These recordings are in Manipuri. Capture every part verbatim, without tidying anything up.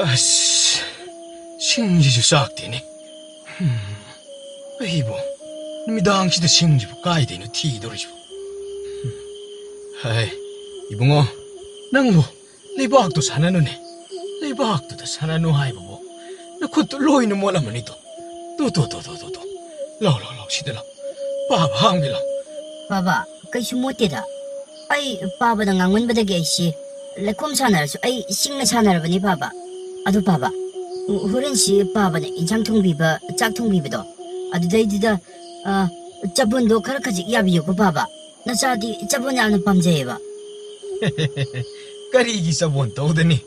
ꯑꯁ, ꯁꯤꯡꯁꯤꯁꯨ ꯆꯥꯛꯇꯦꯅꯦ꯫ ꯍꯝ, ꯑꯩꯕꯨ ꯅꯨꯃꯤꯗꯥꯡꯁꯤꯗ ꯁꯤꯡꯁꯤꯕꯨ ꯀꯥꯏꯗꯩꯅꯣ ꯊꯤꯗꯧꯔꯤꯁꯤꯕꯨ? ꯍꯝ, ꯍꯥꯏ, ꯏꯕꯨꯡꯉꯣ, ꯅꯪꯕꯨ ꯂꯩꯕꯥꯛꯇꯨ ꯁꯥꯟꯅꯅꯨꯅꯦ꯫ ꯂꯩꯕꯥꯛꯇꯨꯗ ꯁꯥꯟꯅꯅꯨ ꯍꯥꯏꯕꯕꯨ ꯅꯈꯨꯠꯇꯨ ꯂꯣꯏꯅ ꯃꯣꯠꯂꯝꯃꯅꯤꯗꯣ꯫ ꯇꯣ, ꯇꯣ, ꯇꯣ, ꯇꯣ, ꯇꯣ, ꯇꯣ꯫ ꯂꯥꯎ, ꯂꯥꯎ, ꯂꯥꯎ, ꯁꯤꯗ ꯂꯥꯎ꯫ ꯄꯥꯕ ꯍꯥꯝꯒꯦ ꯂꯥꯎ꯫ ꯕꯥꯕꯥ, ꯀꯩꯁꯨ ꯃꯣꯠꯇꯦꯗ꯫ ꯑꯩ ꯄꯥꯕꯗ ꯉꯥꯡꯃꯟꯕꯗꯒꯤ ꯑꯩꯁꯤ ꯂꯩꯈꯣꯝ ꯁꯥꯟꯅꯔꯁꯨ ꯑꯩ ꯏꯁꯤꯡꯅ ꯁꯥꯟꯅꯔꯕꯅꯤ, ꯄꯥꯕ꯫ ꯑꯗꯨ ꯄꯥꯕ, ꯍꯣꯔꯦꯟꯁꯤ ꯄꯥꯕꯅ ꯏꯟꯁꯥꯡ ꯊꯣꯡꯕꯤꯕ, ꯆꯥꯛ ꯊꯣꯡꯕꯤꯕꯗꯣ, ꯑꯗꯨꯗꯩꯗꯨꯗ, ꯑ, ꯆꯕꯣꯟꯗꯣ ꯈꯔ ꯈꯖꯤꯛ ꯌꯥꯕꯤꯌꯨꯀꯣ, ꯄꯥꯕ꯫ ꯅꯆꯥꯗꯤ ꯆꯕꯣꯟ ꯌꯥꯝꯅ ꯄꯥꯝꯖꯩꯌꯦꯕ꯫ ꯀꯔꯤꯒꯤ ꯆꯕꯣꯟ ꯇꯧꯗꯅꯤ?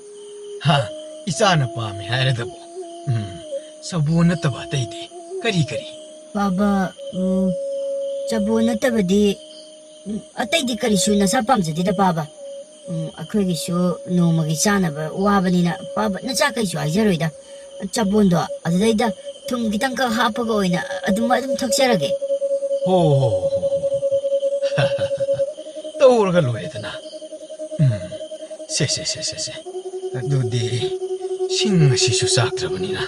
ꯍꯥ? ꯏꯆꯥꯅ ꯄꯥꯝꯃꯦ ꯍꯥꯏꯔꯗꯕꯨ꯫ ꯎꯝ, ꯆꯕꯣꯟ ꯅꯠꯇꯕ ꯑꯇꯩꯗꯤ ꯀꯔꯤ ꯀꯔꯤ? ꯄꯥꯕ, ꯎꯝ, ꯆꯕꯣꯟ ꯅꯠꯇꯕꯗꯤ, ꯎꯝ, ꯑꯇꯩꯗꯤ ꯀꯔꯤꯁꯨ ꯅꯆꯥ ꯄꯥꯝꯖꯗꯦꯗ, ꯄꯥꯕ꯫ ꯎꯝ, ꯑꯩꯈꯣꯏꯒꯤꯁꯨ ꯅꯣꯡꯃꯒꯤ ꯆꯥꯅꯕ ꯋꯥꯕꯅꯤꯅ, ꯄꯥꯕ, ꯅꯆꯥ ꯀꯩꯁꯨ ꯍꯥꯏꯖꯔꯣꯏꯗ꯫ ꯆꯕꯣꯟꯗꯣ ꯑꯗꯨꯗꯩꯗ ꯊꯨꯝ ꯈꯤꯇꯪꯈꯛ ꯍꯥꯞꯄꯒ ꯑꯣꯏꯅ ꯑꯗꯨꯝ, ꯑꯗꯨꯝ ꯊꯛꯆꯔꯒꯦ꯫ ꯍꯣ, ꯍꯣ, ꯍꯣ, ꯍꯣ, ꯍꯣ꯫ ꯇꯧꯔꯒ ꯂꯣꯏꯔꯦꯗꯅ꯫ ꯎꯝ, ꯁꯦ, ꯁꯦ, ꯁꯦ, ꯁꯦ, ꯁꯦ꯫ ꯑꯗꯨꯗꯤ ꯁꯤꯡ ꯑꯁꯤꯁꯨ ꯆꯥꯛꯇ꯭ꯔꯕꯅꯤꯅ꯫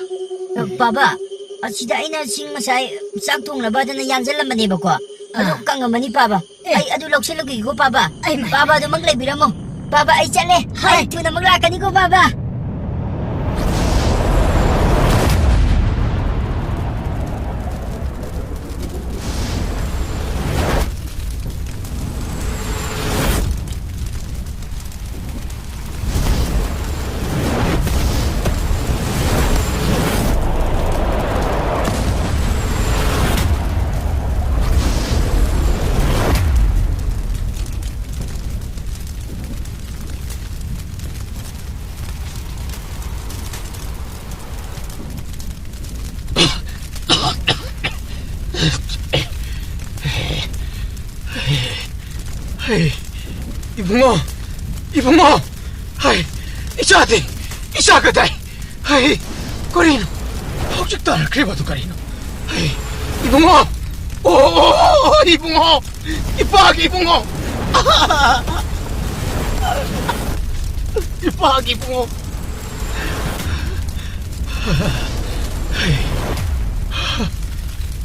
ꯑ, ꯄꯥꯕ, ꯑꯁꯤꯗ ꯑꯩꯅ ꯁꯤꯡ ꯉꯁꯥꯏ ꯆꯥꯛ ꯊꯣꯡꯅꯕ ꯑꯗꯨꯅ ꯌꯥꯟꯁꯤꯜꯂꯝꯕꯅꯦꯕꯀꯣ꯫ ꯑꯗꯨ ꯑꯥ꯫ ꯀꯪꯉꯝꯃꯅꯤꯀꯣ, ꯄꯥꯕ꯫ ꯑꯦ꯫ ꯑꯩ ꯑꯗꯨ ꯂꯧꯁꯤꯜꯂꯨꯈꯤꯒꯦꯀꯣ, ꯄꯥꯕ꯫ ꯑꯩ ꯃꯥ- ꯄꯥꯕ ꯑꯗꯨꯃꯛ ꯂꯩꯕꯤꯔꯝꯃꯣ꯫ ꯄꯥꯕ, ꯑꯩ ꯆꯠꯂꯦ꯫ ꯍꯣꯏ꯫ ꯑꯩ ꯊꯨꯅꯃꯛ ꯂꯥꯛꯀꯅꯤꯀꯣ, ꯄꯥꯕ꯫ ꯍꯩ, ꯏꯕꯨꯡꯉꯣ, ꯏꯕꯨꯡꯉꯣ, ꯍꯩ, ꯏꯆꯥꯗꯤ, ꯏꯆꯥ ꯀꯗꯥꯏ? ꯍꯩ, ꯀꯔꯤꯅꯣ? ꯍꯧꯖꯤꯛ ꯇꯥꯔꯛꯈ꯭ꯔꯤꯕꯗꯨ ꯀꯔꯤꯅꯣ? ꯍꯩ, ꯏꯕꯨꯡꯉꯣ! ꯑꯣ, ꯏꯕꯨꯡꯉꯣ! ꯏꯄꯥꯒꯤ ꯏꯕꯨꯡꯉꯣ! ꯏꯄꯥꯒꯤ ꯏꯕꯨꯡꯉꯣ!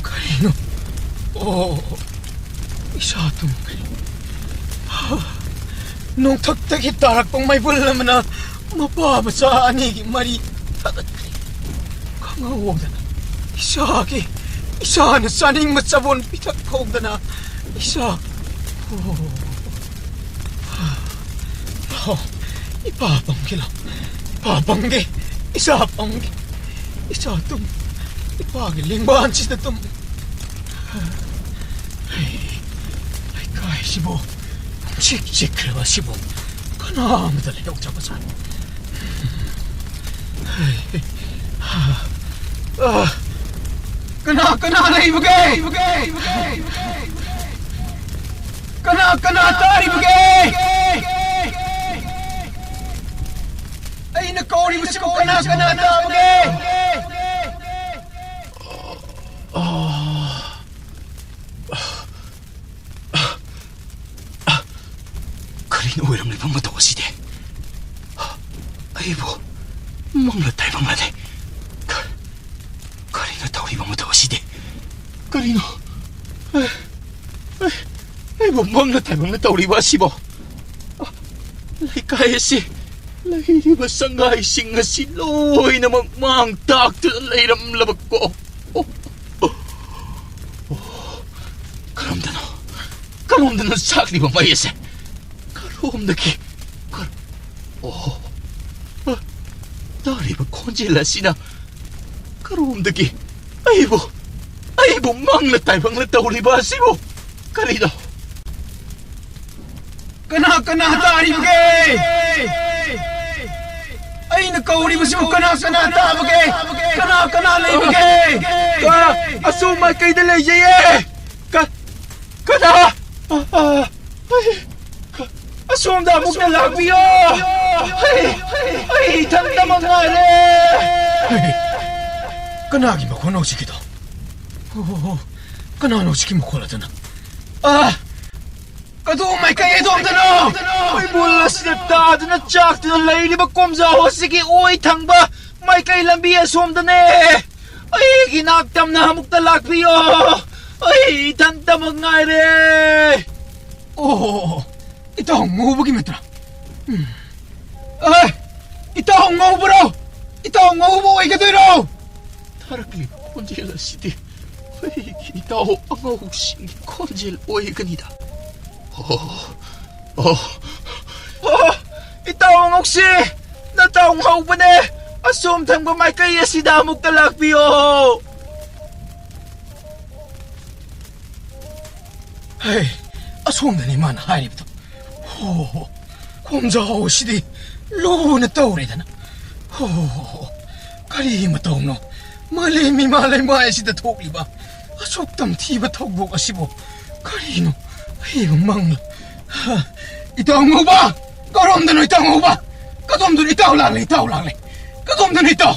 ꯀꯔꯤꯅꯣ? ꯑꯣ, ꯏꯁꯥ ꯇꯨꯝꯈ꯭ꯔꯦ꯫ ꯅꯣꯡꯊꯛꯇꯒꯤ ꯇꯥꯔꯛꯄ ꯃꯩꯕꯨꯜ ꯑꯃꯅ ꯃꯄꯥ ꯃꯆꯥ ꯑꯅꯤꯒꯤ ꯃꯔꯤ ꯊꯥꯗꯠꯈ꯭ꯔꯦ꯫ ꯈꯪꯍꯧꯗꯅ ꯏꯁꯥꯒꯤ, ꯏꯁꯥꯅ ꯆꯥꯅꯤꯡꯕ ꯆꯕꯣꯟ ꯄꯤꯊꯛꯍꯧꯗꯅ ꯏꯁꯥ, ꯑꯣ, ꯂꯥꯎ, ꯏꯄꯥ ꯄꯪꯒꯦ, ꯂꯥꯎ, ꯏꯄꯥ ꯄꯪꯒꯦ, ꯏꯆꯥ ꯄꯪꯒꯦ, ꯏꯆꯥ ꯇꯨꯝ, ꯏꯄꯥꯒꯤ ꯂꯦꯡꯕꯥꯟꯁꯤꯗ ꯇꯨꯝ꯫ ꯂꯩꯀꯥꯏꯁꯤꯕꯨ ꯄꯨꯡꯆꯤꯛ ꯆꯤꯛꯈ꯭ꯔꯕ ꯑꯁꯤꯕꯨ ꯀꯅꯥ ꯑꯃꯇ ꯂꯩꯍꯧꯗ꯭ꯔꯕ ꯖꯥꯠꯅꯤ꯫ ꯀꯅꯥ, ꯀꯅꯥ ꯂꯩꯕꯒꯦ? ꯀꯅꯥ, ꯀꯅꯥ ꯇꯥꯔꯤꯕꯒꯦ? ꯑꯩꯅ ꯀꯧꯔꯤꯕꯁꯤꯕꯨ ꯀꯅꯥ, ꯀꯅꯥ ꯇꯥꯕꯒꯦ? ꯀꯔꯤꯅꯣ ꯑꯣꯏꯔꯝꯂꯤꯕ ꯃꯇꯧ ꯑꯁꯤꯗꯤ? ꯑꯩꯕꯨ ꯃꯪꯂ ꯇꯥꯏꯕꯪꯂꯗꯦ꯫ ꯀ-, ꯀꯔꯤꯅꯣ ꯇꯧꯔꯤꯕ ꯃꯇꯧ ꯑꯁꯤꯗꯤ? ꯀꯔꯤꯅꯣ? ꯑꯩ, ꯑꯩ, ꯑꯩꯕꯨ ꯃꯪꯂ ꯇꯥꯏꯕꯪꯂ ꯇꯧꯔꯤꯕ ꯑꯁꯤꯕꯣ? ꯂꯩꯀꯥꯏ ꯑꯁꯤ ꯂꯩꯔꯤꯕ ꯁꯪꯒꯥꯏꯁꯤꯡ ꯑꯁꯤ ꯂꯣꯏꯅꯃꯛ ꯃꯥꯡ ꯇꯥꯛꯇꯨꯅ ꯂꯩꯔꯝꯂꯕꯀꯣ? ꯀꯔꯣꯝꯗꯅꯣ, ꯀꯔꯣꯝꯗꯅꯣ ꯁꯥꯛꯂꯤꯕ ꯃꯩ ꯑꯁꯦ? ꯀꯔꯣꯝꯗꯒꯤ? ꯀꯔ-, ꯑꯣ, ꯑ, ꯇꯥꯔꯤꯕ ꯈꯣꯟꯖꯦꯜ ꯑꯁꯤꯅ ꯀꯔꯣꯝꯗꯒꯤ ꯑꯩꯕꯨ, ꯑꯩꯕꯨ ꯃꯪꯂ ꯇꯥꯏꯕꯪꯂ ꯇꯧꯔꯤꯕ ꯑꯁꯤꯕꯨ ꯀꯔꯤꯅꯣ? ꯀꯅꯥ, ꯀꯅꯥ ꯇꯥꯔꯤꯕꯒꯦ? ꯑꯩꯅ ꯀꯧꯔꯤꯕꯁꯤꯕꯨ ꯀꯅꯥ, ꯀꯅꯥ ꯇꯥꯕꯒꯦ? ꯀꯅꯥ, ꯀꯅꯥ ꯂꯩꯕꯒꯦ? ꯀ-, ꯑꯁꯣꯝ ꯃꯥꯏꯀꯩꯗ ꯂꯩꯖꯩꯌꯦ꯫ ꯀ-, ꯀꯅꯥ? ꯑ, ꯑ, ꯑꯩ, ꯀ-, ꯑꯁꯣꯝꯗ ꯑꯃꯨꯛꯇ ꯂꯥꯛꯄꯤꯌꯣ꯫ ꯑꯩ, ꯑꯩ ꯏꯊꯟꯇꯃꯛ ꯉꯥꯏꯔꯦ꯫ ꯀꯅꯥꯒꯤ ꯃꯈꯣꯟꯅꯣ ꯍꯧꯖꯤꯛꯀꯤꯗꯣ? ꯑꯣ, ꯑꯣ, ꯑꯣ, ꯀꯅꯥꯅꯣ ꯍꯧꯖꯤꯛꯀꯤ ꯃꯈꯣꯜ ꯑꯗꯨꯅ? ꯑ, ꯀꯗꯣꯝ ꯃꯥꯏꯀꯩ ꯑꯗꯣꯝꯗꯅꯣ? ꯃꯩꯕꯨꯜ ꯑꯁꯤꯗ ꯇꯥꯗꯨꯅ ꯆꯥꯛꯇꯨꯅ ꯂꯩꯔꯤꯕ ꯀꯣꯝꯖꯥꯎ ꯑꯁꯤꯒꯤ ꯑꯣꯏ ꯊꯪꯕ ꯃꯥꯏꯀꯩ ꯂꯝꯕꯤ ꯑꯁꯣꯝꯗꯅꯦ꯫ ꯑꯩꯒꯤ ꯅꯥꯛꯇꯝꯅ ꯑꯃꯨꯛꯇ ꯂꯥꯛꯄꯤꯌꯣ꯫ ꯑꯩ ꯏꯊꯟꯇꯃꯛ ꯉꯥꯏꯔꯦ꯫ ꯑꯣ, ꯏꯇꯥꯎ ꯉꯧꯕꯒꯤ ꯃꯇ꯭ꯔꯥ? ꯎꯝ꯫ ꯑꯦ, ꯏꯇꯥꯎ ꯉꯧꯕꯔꯣ? ꯏꯇꯥꯎ ꯉꯧꯕ ꯑꯣꯏꯒꯗꯣꯏꯔꯣ? ꯊꯥꯔꯛꯂꯤꯕ ꯈꯣꯟꯖꯦꯜ ꯑꯁꯤꯗꯤ ꯑꯩꯒꯤ ꯏꯇꯥꯎ ꯑꯉꯧꯁꯤꯡꯒꯤ ꯈꯣꯟꯖꯦꯜ ꯑꯣꯏꯒꯅꯤꯗ꯫ ꯑꯣ, ꯑꯣ, ꯑꯣ, ꯏꯇꯥꯎ ꯑꯉꯧꯁꯤ, ꯅꯇꯥꯎ ꯉꯧꯕꯅꯦ꯫ ꯑꯁꯣꯝ ꯊꯪꯕ ꯃꯥꯏꯀꯩ ꯑꯁꯤꯗ ꯑꯃꯨꯛꯇ ꯂꯥꯛꯄꯤꯌꯣ꯫ ꯍꯦ, ꯑꯁꯣꯝꯗꯅꯤ ꯃꯥꯅ ꯍꯥꯏꯔꯤꯕꯗꯣ꯫ ꯍꯣ, ꯈꯣꯝꯖꯥꯎ ꯑꯁꯤꯗꯤ ꯂꯨꯅ ꯇꯧꯔꯦꯗꯅ꯫ ꯍꯣ, ꯀꯔꯤ ꯃꯇꯧꯅꯣ ꯃꯥꯂꯦꯝ ꯏꯃꯥ ꯂꯩꯃꯥꯏ ꯑꯁꯤꯗ ꯊꯣꯛꯂꯤꯕ ꯑꯁꯨꯛ ꯇꯝꯊꯤꯕ ꯊꯧꯗꯣꯛ ꯑꯁꯤꯕꯨ? ꯀꯔꯤꯅꯣ ꯑꯩꯕꯨ ꯃꯪꯂ? ꯍꯥ, ꯏꯇꯥꯎ ꯉꯧꯕ! ꯀꯔꯣꯝꯗꯅꯣ ꯏꯇꯥꯎ ꯉꯧꯕ? ꯀꯗꯣꯝꯗꯅꯣ ꯏꯇꯥꯎ ꯂꯥꯛꯂꯦ, ꯏꯇꯥꯎ ꯂꯥꯛꯂꯦ? ꯀꯗꯣꯝꯗꯅꯣ ꯏꯇꯥꯎ?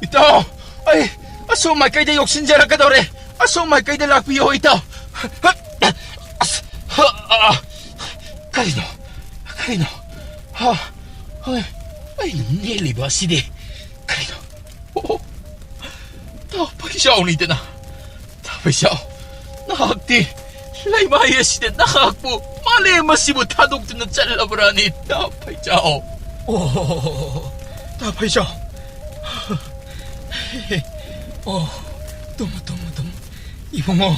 ꯏꯇꯥꯎ, ꯑꯩ ꯑꯁꯣꯝ ꯃꯥꯏꯀꯩꯗ ꯌꯧꯁꯤꯟꯖꯔꯛꯀꯗꯧꯔꯦ꯫ ꯑꯁꯣꯝ ꯃꯥꯏꯀꯩꯗ ꯂꯥꯛꯄꯤꯌꯣ, ꯏꯇꯥꯎ꯫ ꯑꯁ, ꯍ, ꯑ, ꯀꯔꯤꯅꯣ? ꯀꯔꯤꯅꯣ? ꯍꯥ? ꯍꯣꯏ, ꯑꯩꯅ ꯅꯦꯠꯂꯤꯕ ꯑꯁꯤꯗꯤ ꯀꯔꯤꯅꯣ? ꯑꯣ, ꯇꯥ ꯐꯩꯖꯥꯎꯅꯤꯗꯅ꯫ ꯇꯥ ꯐꯩꯖꯥꯎ, ꯅꯍꯥꯛꯇꯤ ꯂꯩꯃꯥꯏ ꯑꯁꯤꯗ ꯅꯍꯥꯛꯄꯨ, ꯃꯥꯂꯦꯝ ꯑꯁꯤꯕꯨ ꯊꯥꯗꯣꯛꯇꯨꯅ ꯆꯠꯂꯕ꯭ꯔꯥꯅꯤ, ꯇꯥ ꯐꯩꯖꯥꯎ? ꯑꯣ, ꯇꯥ ꯐꯩꯖꯥꯎ꯫ ꯑꯣ, ꯇꯨꯝꯃꯣ, ꯇꯨꯝꯃꯣ, ꯇꯨꯝꯃꯣ꯫ ꯏꯕꯨꯡꯉꯣ,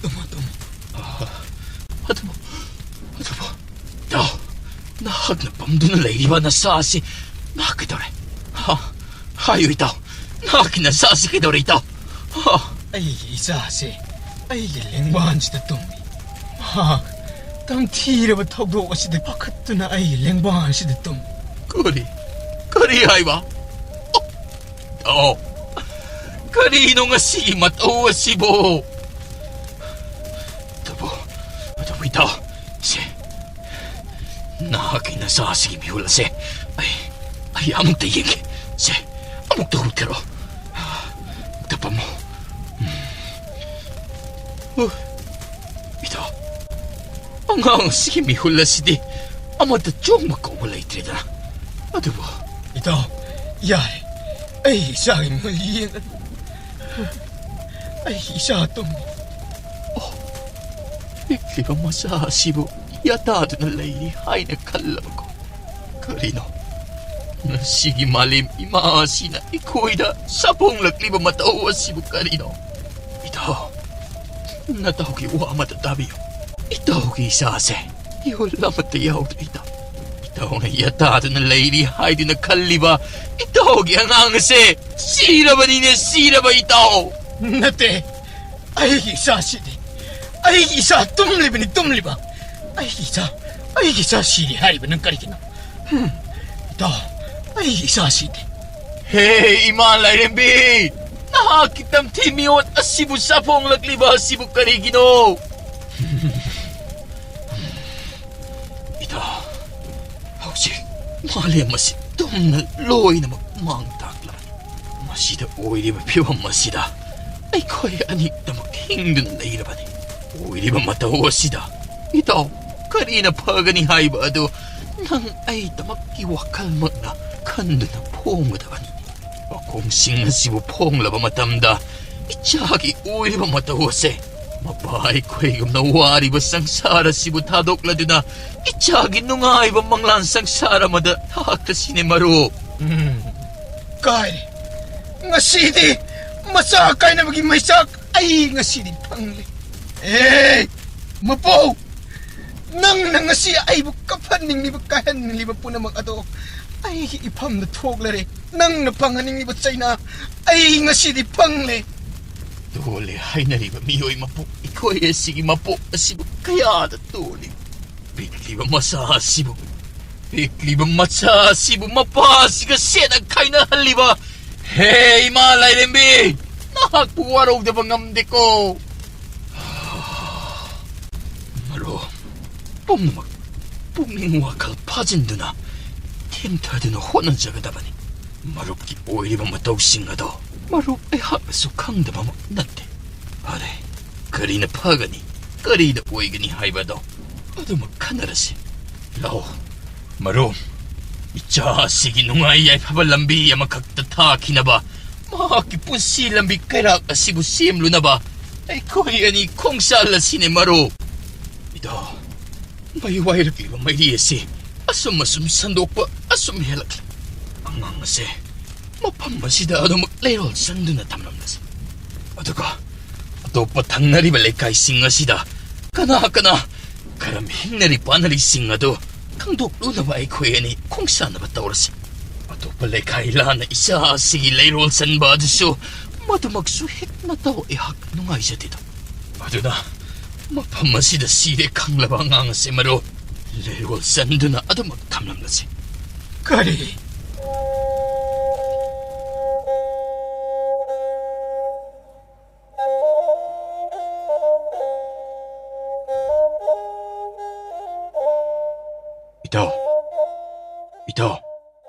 ꯇꯨꯝꯃꯣ, ꯇꯨꯝꯃꯣ꯫ ꯑꯗꯨꯕꯨ, ꯑꯗꯨꯕꯨ, ꯏꯇꯥꯎ, ꯅꯍꯥꯛꯅ ꯄꯝꯗꯨꯅ ꯂꯩꯔꯤꯕ ꯅꯆꯥ ꯑꯁꯤ ꯅꯍꯥꯛ ꯀꯩꯗꯧꯔꯦ? ꯍꯥ? ꯍꯥꯏꯌꯨ, ꯏꯇꯥꯎ, ꯅꯍꯥꯛꯀꯤ ꯅꯆꯥ ꯑꯁꯤ ꯀꯩꯗꯧꯔꯦ, ꯏꯇꯥꯎ? ꯍꯥ? ꯑꯩꯒꯤ ꯏꯆꯥꯁꯦ ꯑꯩꯒꯤ ꯂꯦꯡꯕꯥꯟꯁꯤꯗ ꯇꯨꯝꯃꯤ꯫ ꯃꯍꯥꯛ ꯇꯝꯊꯤꯔꯕ ꯊꯧꯗꯣꯛ ꯑꯁꯤꯗ ꯄꯥꯈꯠꯇꯨꯅ ꯑꯩꯒꯤ ꯂꯦꯡꯕꯥꯟꯁꯤꯗ ꯇꯨꯝꯃꯤ꯫ ꯀꯔꯤ? ꯀꯔꯤ ꯍꯥꯏꯕ? ꯏꯇꯥꯎ, ꯀꯔꯤꯅꯣ ꯉꯁꯤꯒꯤ ꯃꯇꯧ ꯑꯁꯤꯕꯣ? ꯑꯗꯨꯕꯨ, ꯑꯗꯨꯕꯨ ꯏꯇꯥꯎ, ꯁꯦ, ꯅꯍꯥꯛꯀꯤ ꯅꯆꯥꯁꯤꯒꯤ ꯃꯤꯍꯨꯜ ꯑꯁꯦ ꯑꯩ, ꯑꯩ ꯑꯃꯨꯛꯇ ꯌꯦꯡꯒꯦ꯫ ꯁꯦ, ꯑꯃꯨꯛꯇ ꯍꯨꯠꯀꯦꯔꯣ? ꯑꯃꯨꯛꯇ ꯄꯝꯃꯣ꯫ ꯎꯝ꯫ ꯎ, ꯏꯇꯥꯎ, ꯑꯉꯥꯡ ꯑꯁꯤꯒꯤ ꯃꯤꯍꯨꯜ ꯑꯁꯤꯗꯤ ꯑꯃꯠꯇ ꯆꯣꯡꯕ ꯀꯧꯕ ꯂꯩꯇ꯭ꯔꯦꯗꯅ꯫ ꯑꯗꯨꯕꯨ, ꯏꯇꯥꯎ, ꯌꯥꯔꯦ꯫ ꯑꯩ ꯏꯆꯥꯒꯤ ꯃꯤꯍꯨꯟ ꯌꯦꯡꯒꯅꯨ꯫ ꯑꯩꯒꯤ ꯏꯆꯥ ꯇꯨꯝꯃꯤ꯫ ꯑꯣ, ꯄꯤꯛꯂꯤꯕ ꯃꯆꯥ ꯑꯁꯤꯕꯨ ꯌꯥꯇꯥꯗꯨꯅ ꯂꯩꯔꯤ ꯍꯥꯏꯅ ꯈꯜꯂꯕꯀꯣ? ꯀꯔꯤꯅꯣ? ꯉꯁꯤꯒꯤ ꯃꯥꯂꯦꯝ ꯏꯃꯥ ꯑꯁꯤꯅ ꯑꯩꯈꯣꯏꯗ ꯁꯥꯐꯣꯡꯂꯛꯂꯤꯕ ꯃꯇꯧ ꯑꯁꯤꯕꯨ ꯀꯔꯤꯅꯣ? ꯏꯇꯥꯎ, ꯅꯇꯥꯎꯒꯤ ꯋꯥ ꯑꯃꯇ ꯇꯥꯕꯤꯌꯨ꯫ ꯏꯇꯥꯎꯒꯤ ꯏꯆꯥꯁꯦ ꯏꯍꯨꯜ ꯑꯃꯠꯇ ꯌꯥꯎꯗ꯭ꯔꯦ, ꯏꯇꯥꯎ꯫ ꯏꯇꯥꯎꯅ ꯌꯥꯇꯥꯗꯨꯅ ꯂꯩꯔꯤ ꯍꯥꯏꯗꯨꯅ ꯈꯜꯂꯤꯕ ꯏꯇꯥꯎꯒꯤ ꯑꯉꯥꯡ ꯑꯁꯦ ꯁꯤꯔꯕꯅꯤꯅꯦ, ꯁꯤꯔꯕ, ꯏꯇꯥꯎ꯫ ꯅꯠꯇꯦ, ꯑꯩꯒꯤ ꯏꯆꯥ ꯁꯤꯗꯦ꯫ ꯑꯩꯒꯤ ꯏꯆꯥ ꯇꯨꯝꯂꯤꯕꯅꯤ, ꯇꯨꯝꯂꯤꯕ꯫ ꯑꯩꯒꯤ ꯏꯆꯥ, ꯑꯩꯒꯤ ꯏꯆꯥ ꯁꯤꯔꯦ ꯍꯥꯏꯔꯤꯕ ꯅꯪ ꯀꯔꯤꯒꯤꯅꯣ? ꯍꯝ, ꯏꯇꯥꯎ, ꯑꯩꯒꯤ ꯏꯆꯥ ꯁꯤꯗꯦ꯫ ꯍꯦ, ꯏꯃꯥ ꯂꯥꯏꯔꯦꯝꯕꯤ, ꯅꯍꯥꯛꯀꯤ ꯇꯝꯊꯤ ꯃꯤꯑꯣꯠ ꯑꯁꯤꯕꯨ ꯁꯥꯐꯣꯡꯂꯛꯂꯤꯕ ꯑꯁꯤꯕꯨ ꯀꯔꯤꯒꯤꯅꯣ? ꯏꯇꯥꯎ, ꯍꯧꯖꯤꯛ ꯃꯥꯂꯦꯝ ꯑꯁꯤ ꯇꯨꯝꯅ ꯂꯣꯏꯅꯃꯛ ꯃꯥꯡ ꯇꯥꯛꯂꯕꯅꯤ꯫ ꯃꯁꯤꯗ ꯑꯣꯏꯔꯤꯕ ꯐꯤꯕꯝ ꯑꯁꯤꯗ ꯑꯩꯈꯣꯏ ꯑꯅꯤꯇꯃꯛ ꯍꯤꯡꯗꯨꯅ ꯂꯩꯔꯕꯅꯤ꯫ ꯑꯣꯏꯔꯤꯕ ꯃꯇꯧ ꯑꯁꯤꯗ, ꯏꯇꯥꯎ, ꯀꯔꯤꯅ ꯐꯒꯅꯤ ꯍꯥꯏꯕ ꯑꯗꯨ ꯅꯪ ꯑꯩꯗꯃꯛꯀꯤ ꯋꯥꯈꯜꯃꯛꯅ ꯈꯟꯗꯨꯅ ꯐꯣꯡꯒꯗꯕꯅꯤ꯫ ꯋꯥꯈꯣꯡꯁꯤꯡ ꯑꯁꯤꯕꯨ ꯐꯣꯡꯂꯕ ꯃꯇꯝꯗ, ꯏꯆꯥꯒꯤ ꯑꯣꯏꯔꯤꯕ ꯃꯇꯧ ꯑꯁꯦ ꯃꯄꯥ ꯑꯩꯈꯣꯏꯒꯨꯝꯅ ꯋꯥꯔꯤꯕ ꯁꯪꯁꯥꯔ ꯑꯁꯤꯕꯨ ꯊꯥꯗꯣꯛꯂꯗꯨꯅ ꯏꯆꯥꯒꯤ ꯅꯨꯡꯉꯥꯏꯕ ꯃꯪꯂꯥꯟ ꯁꯪꯁꯥꯔ ꯑꯃꯗ ꯊꯥꯈ꯭ꯔꯁꯤꯅꯦ, ꯃꯔꯨꯞ꯫ ꯎꯝ, ꯀꯥꯏꯔꯦ꯫ ꯉꯁꯤꯗꯤ ꯃꯆꯥ ꯀꯥꯏꯅꯕꯒꯤ ꯃꯩꯆꯥꯛ ꯑꯩ ꯉꯁꯤꯗꯤ ꯐꯪꯂꯦ꯫ ꯑꯦ, ꯃꯄꯨ! ꯅꯪꯅ ꯉꯁꯤ ꯑꯩꯕꯨ ꯀꯞꯍꯟꯅꯤꯡꯂꯤꯕ, ꯀꯥꯏꯍꯟꯅꯤꯡꯂꯤꯕ ꯄꯨꯝꯅꯃꯛ ꯑꯗꯣ ꯑꯩꯒꯤ ꯏꯐꯝꯗ ꯊꯣꯛꯂꯔꯦ꯫ ꯅꯪꯅ ꯐꯪꯍꯟꯅꯤꯡꯂꯤꯕ ꯆꯩꯅꯥ ꯑꯩ ꯉꯁꯤꯗꯤ ꯐꯪꯂꯦ꯫ ꯇꯣꯜꯂꯦ ꯍꯥꯏꯅꯔꯤꯕ ꯃꯤꯑꯣꯏ ꯃꯄꯣꯛ ꯑꯩꯈꯣꯏ ꯑꯁꯤꯒꯤ ꯃꯄꯣꯛ ꯑꯁꯤꯕꯨ ꯀꯌꯥꯗ ꯇꯣꯜꯂꯤ꯫ ꯄꯤꯛꯂꯤꯕ ꯃꯆꯥ ꯑꯁꯤꯕꯨ, ꯄꯤꯛꯂꯤꯕ ꯃꯆꯥ ꯑꯁꯤꯕꯨ ꯃꯄꯥ ꯑꯁꯤꯒ ꯁꯦꯠꯅ ꯈꯥꯏꯅꯍꯜꯂꯤꯕ, ꯍꯦ ꯏꯃꯥ ꯂꯥꯏꯔꯦꯝꯕꯤ, ꯅꯍꯥꯛꯄꯨ ꯋꯥꯔꯧꯗꯕ ꯉꯝꯗꯦꯀꯣ꯫ ꯃꯔꯨꯞ ꯄꯨꯝꯅꯃꯛ ꯄꯨꯛꯅꯤꯡ ꯋꯥꯈꯜ ꯐꯥꯖꯤꯟꯗꯨꯅ ꯊꯦꯝꯊꯗꯨꯅ ꯍꯣꯠꯅꯖꯒꯗꯕꯅꯤ꯫ ꯃꯔꯨꯞꯀꯤ ꯑꯣꯏꯔꯤꯕ ꯃꯇꯧꯁꯤꯡ ꯑꯗꯣ ꯃꯔꯨꯞ ꯑꯩꯍꯥꯛꯅꯁꯨ ꯈꯪꯗꯕꯃꯛ ꯅꯠꯇꯦ꯫ ꯐꯔꯦ, ꯀꯔꯤꯅ ꯐꯒꯅꯤ, ꯀꯔꯤꯅ ꯑꯣꯏꯒꯅꯤ ꯍꯥꯏꯕꯗꯣ ꯑꯗꯨꯃꯛ ꯈꯟꯅꯔꯁꯤ꯫ ꯂꯥꯛꯑꯣ, ꯃꯔꯨꯞ, ꯏꯆꯥ ꯑꯁꯤꯒꯤ ꯅꯨꯡꯉꯥꯏ ꯌꯥꯏꯐꯕ ꯂꯝꯕꯤ ꯑꯃꯈꯛꯇ ꯊꯥꯈꯤꯅꯕ, ꯃꯍꯥꯛꯀꯤ ꯄꯨꯟꯁꯤ ꯂꯝꯕꯤ ꯀꯩꯔꯥꯛ ꯑꯁꯤꯕꯨ ꯁꯦꯝꯂꯨꯅꯕ ꯑꯩꯈꯣꯏ ꯑꯅꯤ ꯈꯣꯡꯁꯥꯜ ꯑꯁꯤꯅꯦ, ꯃꯔꯨꯞ꯫ ꯏꯗꯣ, ꯃꯩ ꯋꯥꯏꯔꯛꯂꯤꯕ ꯃꯩꯔꯤ ꯑꯁꯤ ꯑꯁꯨꯝ ꯑꯁꯨꯝ ꯁꯟꯗꯣꯛꯄ ꯑꯁꯨꯝ ꯍꯦꯜꯂꯛꯂꯦ꯫ ꯑꯉꯥꯡ ꯑꯁꯦ ꯃꯐꯝ ꯑꯁꯤꯗ ꯑꯗꯨꯃꯛ ꯂꯩꯔꯣꯜ ꯆꯟꯗꯨꯅ ꯊꯝꯂꯝꯂꯁꯤ꯫ ꯑꯗꯨꯒ ꯑꯇꯣꯞꯄ ꯊꯪꯅꯔꯤꯕ ꯂꯩꯀꯥꯏꯁꯤꯡ ꯑꯁꯤꯗ ꯀꯅꯥ ꯀꯅꯥ ꯀꯔꯝ ꯍꯤꯡꯅꯔꯤ ꯄꯥꯟꯅꯔꯤꯁꯤꯡ ꯑꯗꯨ ꯈꯪꯗꯣꯛꯂꯨꯅꯕ ꯑꯩꯈꯣꯏ ꯑꯅꯤ ꯈꯣꯡꯁꯥꯟꯅꯕ ꯇꯧꯔꯁꯤ꯫ ꯑꯇꯣꯞꯄ ꯂꯩꯀꯥꯏ ꯂꯥꯟꯅ ꯏꯆꯥ ꯑꯁꯤꯒꯤ ꯂꯩꯔꯣꯜ ꯆꯟꯕ ꯑꯗꯨꯁꯨ ꯃꯗꯨꯃꯛꯁꯨ ꯍꯦꯛ ꯅꯇꯥꯎ ꯑꯩꯍꯥꯛ ꯅꯨꯡꯉꯥꯏꯖꯗꯦꯗꯣ꯫ ꯑꯗꯨꯅ ꯃꯐꯝ ꯑꯁꯤꯗ ꯁꯤꯔꯦ ꯈꯪꯂꯕ ꯑꯉꯥꯡ ꯑꯁꯤ, ꯃꯔꯨꯞ, ꯂꯩꯔꯣꯜ ꯆꯟꯗꯨꯅ ꯑꯗꯨꯃꯛ ꯊꯝꯂꯝꯂꯁꯤ꯫ ꯀꯔꯤ? ꯏꯇꯥꯎ, ꯏꯇꯥꯎ,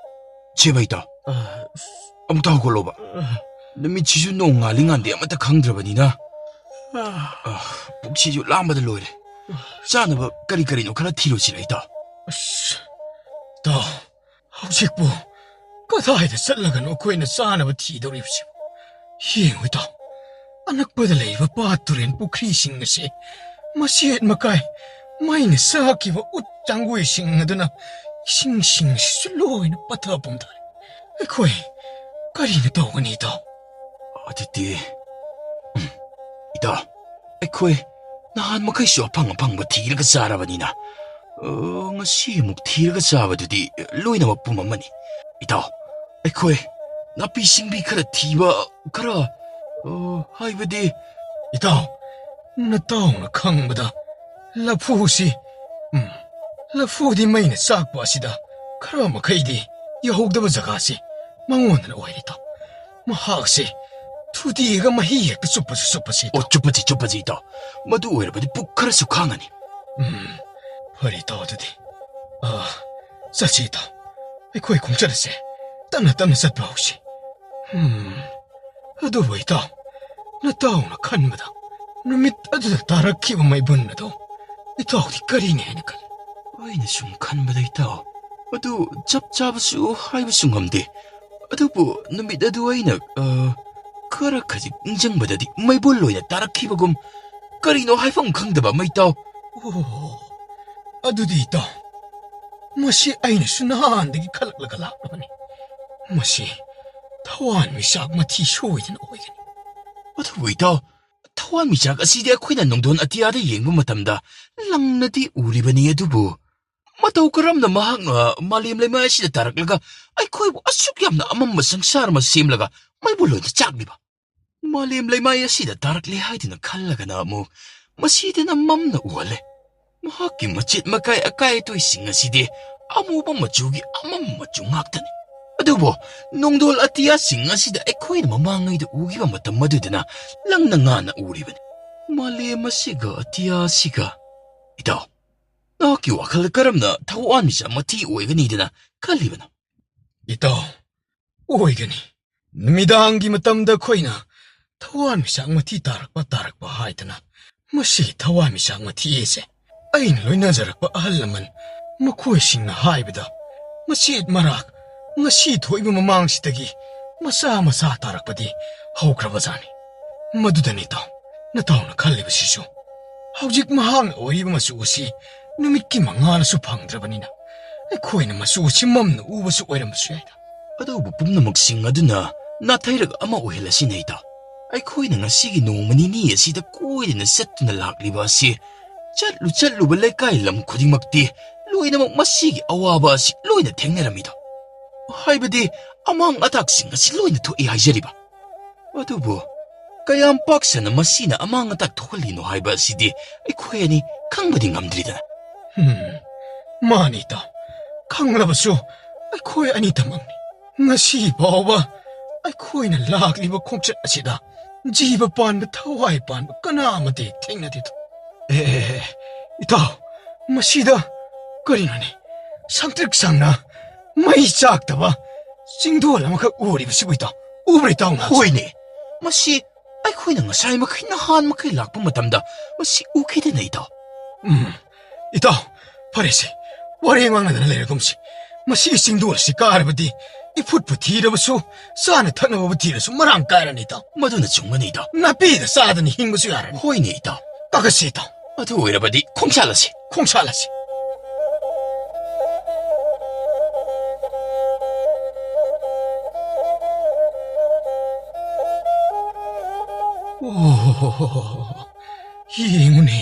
ꯁꯦꯕ ꯏꯇꯥꯎ, ꯑ, ꯑꯃꯨꯛꯇ ꯍꯧꯒꯠꯂꯣꯕ꯫ ꯑ, ꯅꯨꯃꯤꯠꯁꯤꯁꯨ ꯅꯣꯡ ꯉꯥꯜꯂꯤ ꯉꯥꯟꯗꯦ ꯑꯃꯠꯇ ꯈꯪꯗ꯭ꯔꯕꯅꯤꯅ꯫ ꯑ, ꯑ, ꯄꯨꯛꯁꯤꯁꯨ ꯂꯥꯝꯕꯗ ꯂꯣꯏꯔꯦ꯫ ꯆꯥꯅꯕ ꯀꯔꯤ ꯀꯔꯤꯅꯣ ꯈꯔ ꯊꯤꯔꯨꯁꯤꯔ ꯏꯇꯥꯎ? ꯑꯁ, ꯏꯇꯥꯎ, ꯍꯧꯖꯤꯛꯄꯨ ꯀꯗꯥꯏꯗ ꯆꯠꯂꯒꯅꯣ ꯑꯩꯈꯣꯏꯅ ꯆꯥꯅꯕ ꯊꯤꯗꯧꯔꯤꯕꯁꯤꯕꯨ? ꯌꯦꯡꯉꯨ ꯏꯇꯥꯎ, ꯑꯅꯛꯄꯗ ꯂꯩꯔꯤꯕ ꯄꯥꯠ ꯇꯨꯔꯦꯟ ꯄꯨꯈ꯭ꯔꯤꯁꯤꯡ ꯑꯁꯤ ꯃꯆꯦꯠ ꯃꯀꯥꯏ ꯃꯩꯅ ꯆꯥꯛꯈꯤꯕ ꯎꯠ ꯆꯥꯡꯒꯣꯏꯁꯤꯡ ꯑꯗꯨꯅ ꯏꯁꯤꯡꯁꯤꯡ ꯑꯁꯤꯁꯨ ꯂꯣꯏꯅ ꯄꯠꯊ ꯄꯨꯝꯊꯔꯦ꯫ ꯑꯩꯈꯣꯏ ꯀꯔꯤꯅ ꯇꯧꯒꯅꯤ ꯏꯇꯥꯎ? ꯑꯗꯨꯗꯤ, ꯎꯝ, ꯏꯇꯥꯎ, ꯑꯩꯈꯣꯏ ꯅꯍꯥꯟ ꯃꯈꯩꯁꯨ ꯑꯐꯪ ꯑꯐꯪꯕ ꯊꯤꯔꯒ ꯆꯥꯔꯕꯅꯤꯅ, ꯑ, ꯉꯁꯤ ꯑꯃꯨꯛ ꯊꯤꯔꯒ ꯆꯥꯕꯗꯨꯗꯤ ꯂꯣꯏꯅꯃꯛ ꯄꯨꯝꯃꯝꯃꯅꯤ꯫ ꯏꯇꯥꯎ, ꯑꯩꯈꯣꯏ ꯅꯥꯄꯤ ꯁꯤꯡꯕꯤ ꯈꯔ ꯊꯤꯕ, ꯈꯔ, ꯑ, ꯍꯥꯏꯕꯗꯤ, ꯏꯇꯥꯎ, ꯅꯇꯥꯎꯅ ꯈꯪꯕꯗ ꯂꯐꯨꯁꯤ, ꯎꯝ, ꯂꯐꯨꯗꯤ ꯃꯩꯅ ꯆꯥꯛꯄ ꯑꯁꯤꯗ ꯈꯔ ꯃꯈꯩꯗꯤ ꯌꯧꯍꯧꯗꯕ ꯖꯒꯥꯁꯤ ꯃꯉꯣꯟꯗꯅ ꯑꯣꯏꯔꯦ ꯏꯇꯥꯎ꯫ ꯃꯍꯥꯛꯁꯦ ꯊꯨꯗꯦꯛꯑꯒ ꯃꯍꯤ ꯍꯦꯛꯇ ꯆꯨꯞꯄꯁꯨ ꯆꯨꯞꯄꯁꯤ ꯏꯇꯥꯎ꯫ ꯑꯣ, ꯆꯨꯞꯄꯁꯤ, ꯆꯨꯞꯄꯁꯤ ꯏꯇꯥꯎ꯫ ꯃꯗꯨ ꯑꯣꯏꯔꯕꯗꯤ ꯄꯨꯛ ꯈꯔꯁꯨ ꯈꯥꯡꯉꯅꯤ꯫ ꯎꯝ, ꯐꯔꯦ ꯏꯇꯥꯎ, ꯑꯗꯨꯗꯤ, ꯑ, ꯆꯠꯁꯤ ꯏꯇꯥꯎ꯫ ꯑꯩꯈꯣꯏ ꯈꯣꯡꯆꯠ ꯑꯁꯦ ꯇꯞꯅ ꯇꯞꯅ ꯆꯠꯄ ꯍꯧꯁꯤ꯫ ꯎꯝ, ꯑꯗꯨꯕꯨ ꯏꯇꯥꯎ, ꯅꯇꯥꯎꯅ ꯈꯟꯕꯗ ꯅꯨꯃꯤꯠ ꯑꯗꯨꯗ ꯇꯥꯔꯛꯈꯤꯕ ꯃꯩꯕꯨꯟ ꯑꯗꯣ ꯏꯇꯥꯎꯗꯤ ꯀꯔꯤꯅꯤ ꯍꯥꯏꯅ ꯈꯜꯂꯤ? ꯑꯩꯅ ꯁꯨꯝ ꯈꯟꯕꯗ ꯏꯇꯥꯎ, ꯑꯗꯨ ꯆꯞ ꯆꯥꯕꯁꯨ ꯍꯥꯏꯕꯁꯨ ꯉꯝꯗꯦ꯫ ꯑꯗꯨꯕꯨ ꯅꯨꯃꯤꯠ ꯑꯗꯨ ꯑꯩꯅ, ꯑ, ꯈꯔ ꯈꯖꯤꯛ ꯅꯤꯡꯁꯤꯡꯕꯗꯗꯤ ꯃꯩꯕꯨꯜ ꯑꯣꯏꯅ ꯇꯥꯔꯛꯈꯤꯕꯒꯨꯝ, ꯀꯔꯤꯅꯣ ꯍꯥꯏꯐꯝ ꯈꯪꯗꯕ ꯃꯩꯇꯥꯎ꯫ ꯑꯣ, ꯑꯗꯨꯗꯤ ꯏꯇꯥꯎ, ꯃꯁꯤ ꯑꯩꯅꯁꯨ ꯅꯍꯥꯟꯗꯒꯤ ꯈꯜꯂꯛꯂꯒ ꯂꯥꯛꯂꯕꯅꯤ꯫ ꯃꯁꯤ ꯊꯋꯥꯟꯃꯤꯆꯥꯛ ꯃꯊꯤ ꯁꯣꯏꯗꯅ ꯑꯣꯏꯒꯅꯤ꯫ ꯑꯗꯨꯕꯨ ꯏꯇꯥꯎ, ꯊꯋꯥꯟꯃꯤꯆꯥꯛ ꯑꯁꯤꯗꯤ ꯑꯩꯈꯣꯏꯅ ꯅꯣꯡꯗꯣꯟ ꯑꯇꯤꯌꯥꯗ ꯌꯦꯡꯕ ꯃꯇꯝꯗ ꯂꯪꯅꯗꯤ ꯎꯔꯤꯕꯅꯤ, ꯑꯗꯨꯕꯨ ꯃꯇꯧ ꯀꯔꯝꯅ ꯃꯍꯥꯛꯅ ꯃꯥꯂꯦꯝ ꯂꯩꯃꯥꯏ ꯑꯁꯤꯗ ꯇꯥꯔꯛꯂꯒ ꯑꯩꯈꯣꯏꯕꯨ ꯑꯁꯨꯛ ꯌꯥꯝꯅ ꯑꯃꯝꯕ ꯁꯪꯁꯥꯔ ꯑꯃ ꯁꯦꯝꯂꯒ ꯃꯩꯕꯨꯜ ꯑꯣꯏꯅ ꯆꯥꯛꯂꯤꯕ? ꯃꯥꯂꯦꯝ ꯂꯩꯃꯥꯏ ꯑꯁꯤꯗ ꯇꯥꯔꯛꯂꯦ ꯍꯥꯏꯗꯨꯅ ꯈꯜꯂꯒꯅ ꯑꯃꯨꯛ ꯃꯁꯤꯗꯅ ꯃꯝꯅ ꯎꯍꯜꯂꯦ꯫ ꯃꯍꯥꯛꯀꯤ ꯃꯆꯦꯠ ꯃꯀꯥꯏ ꯑꯀꯥꯏ ꯑꯇꯣꯏꯁꯤꯡ ꯑꯁꯤꯗꯤ ꯑꯃꯨꯕ ꯃꯆꯨꯒꯤ ꯑꯃꯝꯕ ꯃꯆꯨ ꯉꯥꯛꯇꯅꯤ꯫ ꯑꯗꯨꯕꯨ ꯅꯣꯡꯗꯣꯜ ꯑꯇꯤꯌꯥꯁꯤꯡ ꯑꯁꯤꯗ ꯑꯩꯈꯣꯏꯅ ꯃꯃꯥꯡꯉꯩꯗ ꯎꯈꯤꯕ ꯃꯇꯝ ꯑꯗꯨꯗꯅ ꯂꯪꯅ ꯉꯥꯟꯅ ꯎꯔꯤꯕꯅꯤ꯫ ꯃꯥꯂꯦꯝ ꯑꯁꯤꯒ ꯑꯇꯤꯌꯥ ꯑꯁꯤꯒ꯫ ꯏꯇꯥꯎ, ꯅꯍꯥꯛꯀꯤ ꯋꯥꯈꯜꯗ ꯀꯔꯝꯅ ꯊꯋꯥꯟꯃꯤꯆꯥꯛ ꯃꯊꯤ ꯑꯣꯏꯒꯅꯤꯗꯅ ꯈꯜꯂꯤꯕꯅꯣ? ꯏꯇꯥꯎ, ꯑꯣꯏꯒꯅꯤ꯫ ꯅꯨꯃꯤꯗꯥꯡꯒꯤ ꯃꯇꯝꯗ ꯑꯩꯈꯣꯏꯅ ꯊꯋꯥꯟꯃꯤꯆꯥꯛ ꯃꯊꯤ ꯇꯥꯔꯛꯄ ꯇꯥꯔꯛꯄ ꯍꯥꯏꯗꯅ, ꯃꯁꯤꯒꯤ ꯊꯋꯥꯟꯃꯤꯆꯥꯛ ꯃꯊꯤ ꯑꯁꯦ ꯑꯩꯅ ꯂꯣꯏꯅꯖꯔꯛꯄ ꯑꯍꯜ ꯂꯃꯟ ꯃꯈꯣꯏꯁꯤꯡꯅ ꯍꯥꯏꯕꯗ, ꯃꯆꯦꯠ ꯃꯔꯥꯛ ꯉꯁꯤ ꯊꯣꯛꯏꯕ ꯃꯃꯥꯡꯁꯤꯗꯒꯤ ꯃꯆꯥ ꯃꯆꯥ ꯇꯥꯔꯛꯄꯗꯤ ꯍꯧꯈ꯭ꯔꯕꯖꯥꯠꯅꯤ꯫ ꯃꯗꯨꯗꯅꯤ ꯏꯇꯥꯎ, ꯅꯇꯥꯎꯅ ꯈꯜꯂꯤꯕꯁꯤꯁꯨ꯫ ꯍꯧꯖꯤꯛ ꯃꯍꯥꯛꯅ ꯑꯣꯏꯔꯤꯕ ꯃꯆꯨ ꯑꯁꯤ ꯅꯨꯃꯤꯠꯀꯤ ꯃꯉꯥꯜꯅꯁꯨ ꯐꯪꯗ꯭ꯔꯕꯅꯤꯅ, ꯑꯩꯈꯣꯏꯅ ꯃꯆꯨ ꯑꯁꯤ ꯃꯝꯅ ꯎꯕꯁꯨ ꯑꯣꯏꯔꯝꯕꯁꯨ ꯌꯥꯏꯗ꯫ ꯑꯗꯨꯕꯨ ꯄꯨꯝꯅꯃꯛꯁꯤꯡ ꯑꯗꯨꯅ ꯅꯥꯊꯩꯔꯒ ꯑꯃ ꯑꯣꯏꯍꯜꯂꯁꯤꯅꯦ ꯏꯇꯥꯎ꯫ ꯑꯩꯈꯣꯏꯅ ꯉꯁꯤꯒꯤ ꯅꯣꯡꯃ ꯅꯤꯅꯤ ꯑꯁꯤꯗ ꯀꯣꯏꯗꯅ ꯆꯠꯇꯨꯅ ꯂꯥꯛꯂꯤꯕ ꯑꯁꯤ, ꯆꯠꯂꯨ ꯆꯠꯂꯨꯕ ꯂꯩꯀꯥꯏ ꯂꯝ ꯈꯨꯗꯤꯡꯃꯛꯇꯤ ꯂꯣꯏꯅꯃꯛ ꯃꯁꯤꯒꯤ ꯑꯋꯥꯕ ꯑꯁꯤ ꯂꯣꯏꯅ ꯊꯦꯡꯅꯔꯝꯃꯤꯗꯣ꯫ ꯍꯥꯏꯕꯗꯤ ꯑꯃꯥꯡ ꯑꯇꯥꯛꯁꯤꯡ ꯑꯁꯤ ꯂꯣꯏꯅ ꯊꯣꯛꯏ ꯍꯥꯏꯖꯔꯤꯕ꯫ ꯑꯗꯨꯕꯨ ꯀꯌꯥꯝ ꯄꯥꯛ ꯁꯟꯅ ꯃꯁꯤꯅ ꯑꯃꯥꯡ ꯑꯇꯥꯛ ꯊꯣꯛꯍꯜꯂꯤꯅꯣ ꯍꯥꯏꯕ ꯑꯁꯤꯗꯤ ꯑꯩꯈꯣꯏ ꯑꯅꯤ ꯈꯪꯕꯗꯤ ꯉꯝꯗ꯭ꯔꯤꯗꯅ꯫ ꯎꯝ, ꯃꯥꯅꯤ ꯏꯇꯥꯎ꯫ ꯈꯪꯂꯕꯁꯨ ꯑꯩꯈꯣꯏ ꯑꯅꯤꯇꯃꯛꯅꯤ꯫ ꯉꯁꯤ ꯐꯥꯎꯕ ꯑꯩꯈꯣꯏꯅ ꯂꯥꯛꯂꯤꯕ ꯈꯣꯡꯆꯠ ꯑꯁꯤꯗ ꯖꯤꯕ ꯄꯥꯟꯕ, ꯊꯋꯥꯏ ꯄꯥꯟꯕ ꯀꯅꯥ ꯑꯃꯠꯇ ꯍꯦꯛ ꯊꯦꯡꯅꯗꯦꯗꯣ꯫ ꯑꯦ, ꯑꯦ, ꯑꯦ, ꯏꯇꯥꯎ, ꯃꯁꯤꯗ ꯀꯔꯤꯅꯣꯅꯦ? ꯁꯪꯇ꯭ꯔꯤꯛ ꯁꯪꯅ ꯃꯩ ꯆꯥꯛꯇꯕ ꯆꯤꯡꯗꯣꯜ ꯑꯃꯈꯛ ꯎꯔꯤꯕꯁꯤꯕꯨ ꯏꯇꯥꯎ, ꯎꯕ꯭ꯔꯥ ꯏꯇꯥꯎ ꯅꯍꯥꯛꯁꯨ? ꯍꯣꯏꯅꯦ, ꯃꯁꯤ ꯑꯩꯈꯣꯏꯅ ꯉꯁꯥꯏ ꯃꯈꯩ, ꯅꯍꯥꯟ ꯃꯈꯩ ꯂꯥꯛꯄ ꯃꯇꯝꯗ ꯃꯁꯤ ꯎꯈꯤꯗꯦꯅꯦ ꯏꯇꯥꯎ꯫ ꯎꯝ, ꯏꯇꯥꯎ, ꯐꯔꯦꯁꯦ, ꯋꯥꯔꯤ ꯉꯥꯡꯅꯗꯅ ꯂꯩꯔꯒꯨꯝꯁꯤ꯫ ꯃꯁꯤ ꯆꯤꯡꯗꯣꯜ ꯑꯁꯤ ꯀꯥꯔꯕꯗꯤ ꯏꯐꯨꯠꯄꯨ ꯊꯤꯔꯕꯁꯨ, ꯆꯥꯅ ꯊꯛꯅꯕꯕꯨ ꯊꯤꯔꯁꯨ ꯃꯔꯥꯡ ꯀꯥꯏꯔꯅꯤ, ꯏꯇꯥꯎ꯫ ꯃꯗꯨꯅ ꯆꯨꯝꯒꯅꯤ, ꯏꯇꯥꯎ꯫ ꯅꯥꯄꯤꯗ ꯆꯥꯗꯅ ꯍꯤꯡꯕꯁꯨ ꯌꯥꯔꯅꯤ꯫ ꯍꯣꯏꯅꯦ, ꯏꯇꯥꯎ꯫ ꯀꯥꯈꯠꯁꯤ, ꯏꯇꯥꯎ꯫ ꯑꯗꯨ ꯑꯣꯏꯔꯕꯗꯤ ꯈꯣꯡꯁꯥꯜꯂꯁꯤ꯫ ꯈꯣꯡꯁꯥꯜꯂꯁꯤ꯫ ꯑꯣ, ꯌꯦꯡꯉꯨꯅꯦ,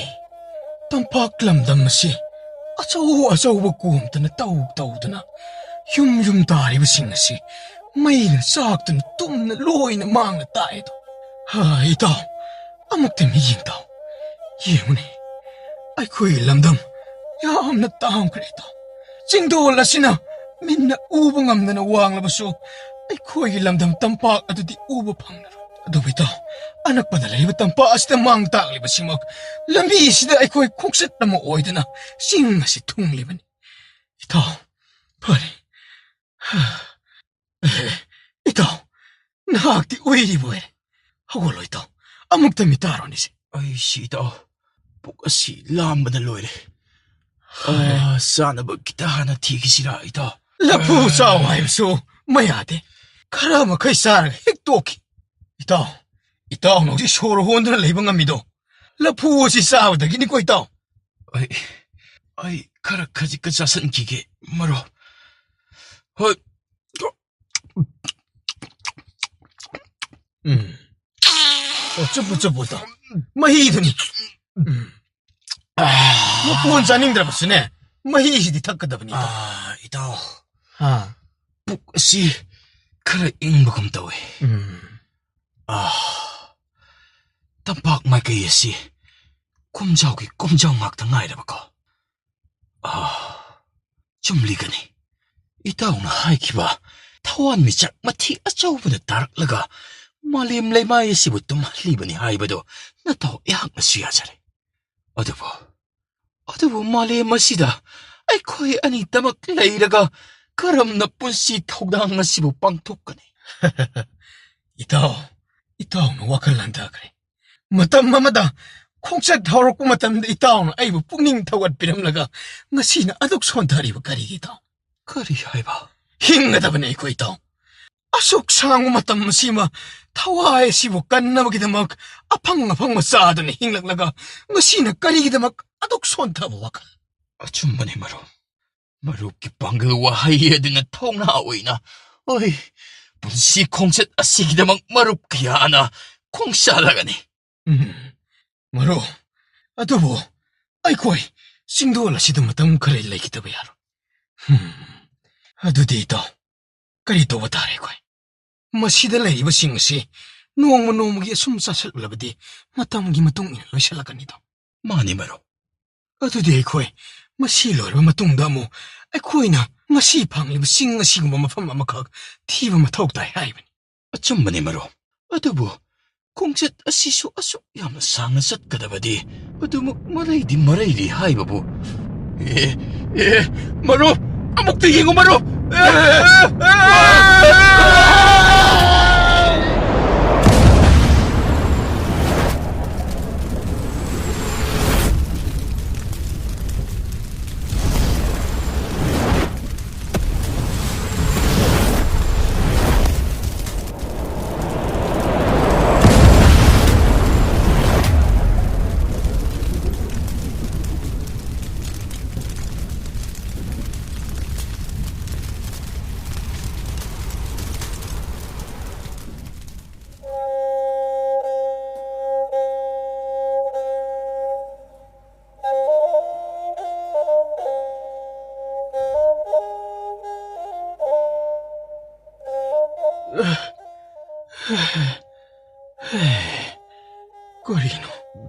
ꯇꯝꯄꯥꯛ ꯂꯝꯗꯝ ꯑꯁꯤ ꯑꯆꯧ ꯑꯆꯧꯕ ꯀꯣꯝꯇꯅ ꯇꯧ ꯇꯧꯗꯨꯅ ꯌꯨꯝ ꯌꯨꯝ ꯇꯥꯔꯤꯕꯁꯤꯡ ꯑꯁꯤ ꯃꯩꯅ ꯆꯥꯛꯇꯨꯅ ꯇꯨꯝꯅ ꯂꯣꯏꯅ ꯃꯥꯡꯅ ꯇꯥꯛꯑꯦꯗꯣ꯫ ꯍꯥ, ꯏꯇꯥꯎ, ꯑꯃꯨꯛꯇ ꯃꯤꯠꯌꯦꯡ ꯇꯥꯎ꯫ ꯌꯦꯡꯉꯨꯅꯦ, ꯑꯩꯈꯣꯏꯒꯤ ꯂꯝꯗꯝ ꯌꯥꯝꯅ ꯇꯥꯡꯈ꯭ꯔꯦ, ꯏꯇꯥꯎ꯫ ꯆꯤꯡꯗꯣꯜ ꯑꯁꯤꯅ ꯃꯤꯠꯅ ꯎꯕ ꯉꯝꯗꯅ ꯋꯥꯡꯂꯕꯁꯨ, ꯑꯩꯈꯣꯏꯒꯤ ꯂꯝꯗꯝ ꯇꯝꯄꯥꯛ ꯑꯗꯨꯗꯤ ꯎꯕ ꯐꯪꯂꯔꯣꯏ꯫ ꯑꯗꯨꯕꯨ ꯏꯇꯥꯎ, ꯑꯅꯛꯄꯗ ꯂꯩꯔꯤꯕ ꯇꯝꯄꯥꯛ ꯑꯁꯤꯗ ꯃꯥꯡ ꯇꯥꯛꯂꯤꯕꯁꯤꯃꯛ ꯂꯝꯕꯤ ꯑꯁꯤꯗ ꯑꯩꯈꯣꯏ ꯈꯣꯡꯆꯠ ꯑꯃ ꯑꯣꯏꯗꯨꯅ ꯆꯤꯡ ꯑꯁꯤ ꯊꯨꯡꯂꯤꯕꯅꯤ꯫ ꯏꯇꯥꯎ, ꯐꯔꯦ꯫ ꯑꯦ, ꯏꯇꯥꯎ, ꯅꯍꯥꯛꯇꯤ ꯎꯏꯔꯤꯕ ꯑꯣꯏꯔꯦ꯫ ꯍꯧꯒꯠꯂꯣ, ꯏꯇꯥꯎ꯫ ꯑꯃꯨꯛꯇ ꯃꯤꯠ ꯇꯥꯔꯣꯅꯦꯁꯦ꯫ ꯑꯩꯁꯤ, ꯏꯇꯥꯎ, ꯄꯨꯛ ꯑꯁꯤ ꯂꯥꯝꯕꯅ ꯂꯣꯏꯔꯦ꯫ ꯑꯥ, ꯆꯥꯅꯕ ꯈꯤꯇ ꯍꯥꯟꯅ ꯊꯤꯈꯤꯁꯤꯔꯥ, ꯏꯇꯥꯎ? ꯂꯐꯨ ꯆꯥꯎ ꯍꯥꯏꯕꯁꯨ ꯃꯌꯥꯗꯦ꯫ ꯈꯔ ꯃꯈꯩ ꯆꯥꯔꯒ ꯍꯦꯛ ꯇꯣꯛꯈꯤ꯫ ꯏꯇꯥꯎ, ꯏꯇꯥꯎꯅ ꯍꯧꯖꯤꯛ ꯁꯣꯔ ꯍꯣꯟꯗꯨꯅ ꯂꯩꯕ ꯉꯝꯃꯤꯗꯣ ꯂꯐꯨ ꯑꯁꯤ ꯆꯥꯕꯗꯒꯤꯅꯤꯀꯣ, ꯏꯇꯥꯎ꯫ ꯑꯩ, ꯑꯩ ꯈꯔ ꯈꯖꯤꯛꯀ ꯆꯥꯁꯤꯟꯈꯤꯒꯦ, ꯃꯔꯨꯞ꯫ ꯍꯣꯏ꯫ ꯎꯝ꯫ ꯑꯣ, ꯆꯨꯞꯄꯨ, ꯆꯨꯞꯄꯨ, ꯏꯇꯥꯎ꯫ ꯃꯍꯤꯗꯨꯅꯤ꯫ ꯎꯝ꯫ ꯃꯀꯣꯟ ꯆꯥꯅꯤꯡꯗ꯭ꯔꯕꯁꯨꯅꯦ, ꯃꯍꯤꯁꯤꯗꯤ ꯊꯛꯀꯗꯕꯅꯤ, ꯏꯇꯥꯎ꯫ ꯑꯥ, ꯏꯇꯥꯎ꯫ ꯑꯥ꯫ ꯄꯨꯛ ꯑꯁꯤ ꯈꯔ ꯏꯪꯕꯒꯨꯝ ꯇꯧꯏ꯫ ꯎꯝ꯫ ꯑꯥ, ꯇꯝꯄꯥꯛ ꯃꯥꯏꯀꯩ ꯑꯁꯤ ꯀꯨꯝꯖꯥꯎꯒꯤ ꯀꯨꯝꯖꯥꯎ ꯉꯥꯛꯇ ꯉꯥꯏꯔꯕꯀꯣ꯫ ꯑꯥ, ꯆꯨꯝꯂꯤꯒꯅꯤ꯫ ꯏꯇꯥꯎꯅ ꯍꯥꯏꯈꯤꯕ ꯊꯋꯥꯟꯃꯤꯆꯥꯛ ꯃꯊꯤ ꯑꯆꯧꯕꯅ ꯇꯥꯔꯛꯂꯒ ꯃꯥꯂꯦꯝ ꯂꯩꯃꯥꯏ ꯑꯁꯤꯕꯨ ꯇꯨꯝꯍꯜꯂꯤꯕꯅꯤ ꯍꯥꯏꯕꯗꯨ ꯅꯇꯥꯎ ꯑꯩꯍꯥꯛꯅꯁꯨ ꯌꯥꯖꯔꯦ꯫ ꯑꯗꯨꯕꯨ, ꯑꯗꯨꯕꯨ ꯃꯥꯂꯦꯝ ꯑꯁꯤꯗ ꯑꯩꯈꯣꯏ ꯑꯅꯤꯗꯃꯛ ꯂꯩꯔꯒ ꯀꯔꯝꯅ ꯄꯨꯟꯁꯤ ꯊꯧꯗꯥꯡ ꯑꯁꯤꯕꯨ ꯄꯥꯡꯊꯣꯛꯀꯅꯤ? ꯏꯇꯥꯎ, ꯏꯇꯥꯎꯅ ꯋꯥꯈꯜ ꯍꯟꯊꯈ꯭ꯔꯦ꯫ ꯃꯇꯝ ꯑꯃꯗ ꯈꯣꯡꯆꯠ ꯍꯧꯔꯛꯄ ꯃꯇꯝꯗ ꯏꯇꯥꯎꯅ ꯑꯩꯕꯨ ꯄꯨꯛꯅꯤꯡ ꯊꯧꯒꯠꯄꯤꯔꯝꯂꯒ ꯉꯁꯤꯅ ꯑꯗꯨꯛ ꯁꯣꯟꯊꯔꯤꯕ ꯀꯔꯤꯒꯤ, ꯏꯇꯥꯎ? ꯀꯔꯤ ꯍꯥꯏꯕ? ꯍꯤꯡꯒꯗꯕꯅꯤ ꯑꯩꯈꯣꯏ, ꯏꯇꯥꯎ꯫ ꯑꯁꯨꯛ ꯁꯥꯡꯕ ꯃꯇꯝ ꯑꯁꯤꯃ ꯊꯋꯥꯏ ꯑꯁꯤꯕꯨ ꯀꯟꯅꯕꯒꯤꯗꯃꯛ ꯑꯐꯪ ꯑꯐꯪꯕ ꯆꯥꯗꯨꯅ ꯍꯤꯡꯂꯛꯂꯒ, ꯉꯁꯤꯅ ꯀꯔꯤꯒꯤꯗꯃꯛ ꯑꯗꯨꯛ ꯁꯣꯟꯊꯕ ꯋꯥꯈꯜ? ꯑꯆꯨꯝꯕꯅꯤ ꯃꯔꯨꯞ꯫ ꯃꯔꯨꯞꯀꯤ ꯄꯥꯡꯒꯜ ꯋꯥꯍꯩ ꯑꯗꯨꯅ ꯊꯧꯅꯥ ꯑꯣꯏꯅ, ꯍꯣꯏ, ꯄꯨꯟꯁꯤ ꯈꯣꯡꯆꯠ ꯑꯁꯤꯒꯤꯗꯃꯛ ꯃꯔꯨꯞ ꯀꯌꯥꯅ ꯈꯣꯡꯁꯥꯜꯂꯒꯅꯤ꯫ ꯎꯝ, ꯃꯔꯨꯞ, ꯑꯗꯨꯕꯨ ꯑꯩꯈꯣꯏ ꯆꯤꯡꯗꯣꯜ ꯑꯁꯤꯗ ꯃꯇꯝ ꯈꯔ ꯂꯩꯈꯤꯗꯕ ꯌꯥꯔꯣꯏ꯫ ꯍꯝ, ꯑꯗꯨꯗꯤ ꯏꯇꯥꯎ, ꯀꯔꯤ ꯇꯧꯕ ꯇꯥꯔꯦ ꯑꯩꯈꯣꯏ? ꯃꯁꯤꯗ ꯂꯩꯔꯤꯕꯁꯤꯡ ꯑꯁꯤ ꯅꯣꯡꯃ ꯅꯣꯡꯃꯒꯤ ꯑꯁꯨꯝ ꯆꯥꯁꯤꯜꯂꯨꯔꯕꯗꯤ ꯃꯇꯝꯒꯤ ꯃꯇꯨꯡ ꯏꯟꯅ ꯂꯣꯏꯁꯤꯜꯂꯛꯀꯅꯤꯗꯣ꯫ ꯃꯥꯅꯤ ꯃꯔꯨꯞ꯫ ꯑꯗꯨꯗꯤ ꯑꯩꯈꯣꯏ ꯃꯁꯤ ꯂꯣꯏꯔꯕ ꯃꯇꯨꯡꯗ ꯑꯃꯨꯛ ꯑꯩꯈꯣꯏꯅ ꯉꯁꯤ ꯐꯪꯂꯤꯕ ꯆꯤꯡ ꯑꯁꯤꯒꯨꯝꯕ ꯃꯐꯝ ꯑꯃꯈꯛ ꯊꯤꯕ ꯃꯊꯧ ꯇꯥꯏ ꯍꯥꯏꯕꯅꯤ꯫ ꯑꯆꯨꯝꯕꯅꯤ ꯃꯔꯨꯞ꯫ ꯑꯗꯨꯕꯨ ꯈꯣꯡꯆꯠ ꯑꯁꯤꯁꯨ ꯑꯁꯨꯛ ꯌꯥꯝꯅ ꯁꯥꯡꯅ ꯆꯠꯀꯗꯕꯗꯤ ꯑꯗꯨꯃꯛ ꯃꯔꯩꯗꯤ ꯃꯔꯩꯔꯤ ꯍꯥꯏꯕꯕꯨ꯫ ꯑꯦ, ꯑꯦ, ꯃꯔꯨꯞ, ꯑꯃꯨꯛꯇ ꯌꯦꯡꯉꯨ ꯃꯔꯨꯞ꯫ ꯑꯦ, ꯑꯦ, ꯑꯦ꯫ ꯀꯔꯤꯅꯣ?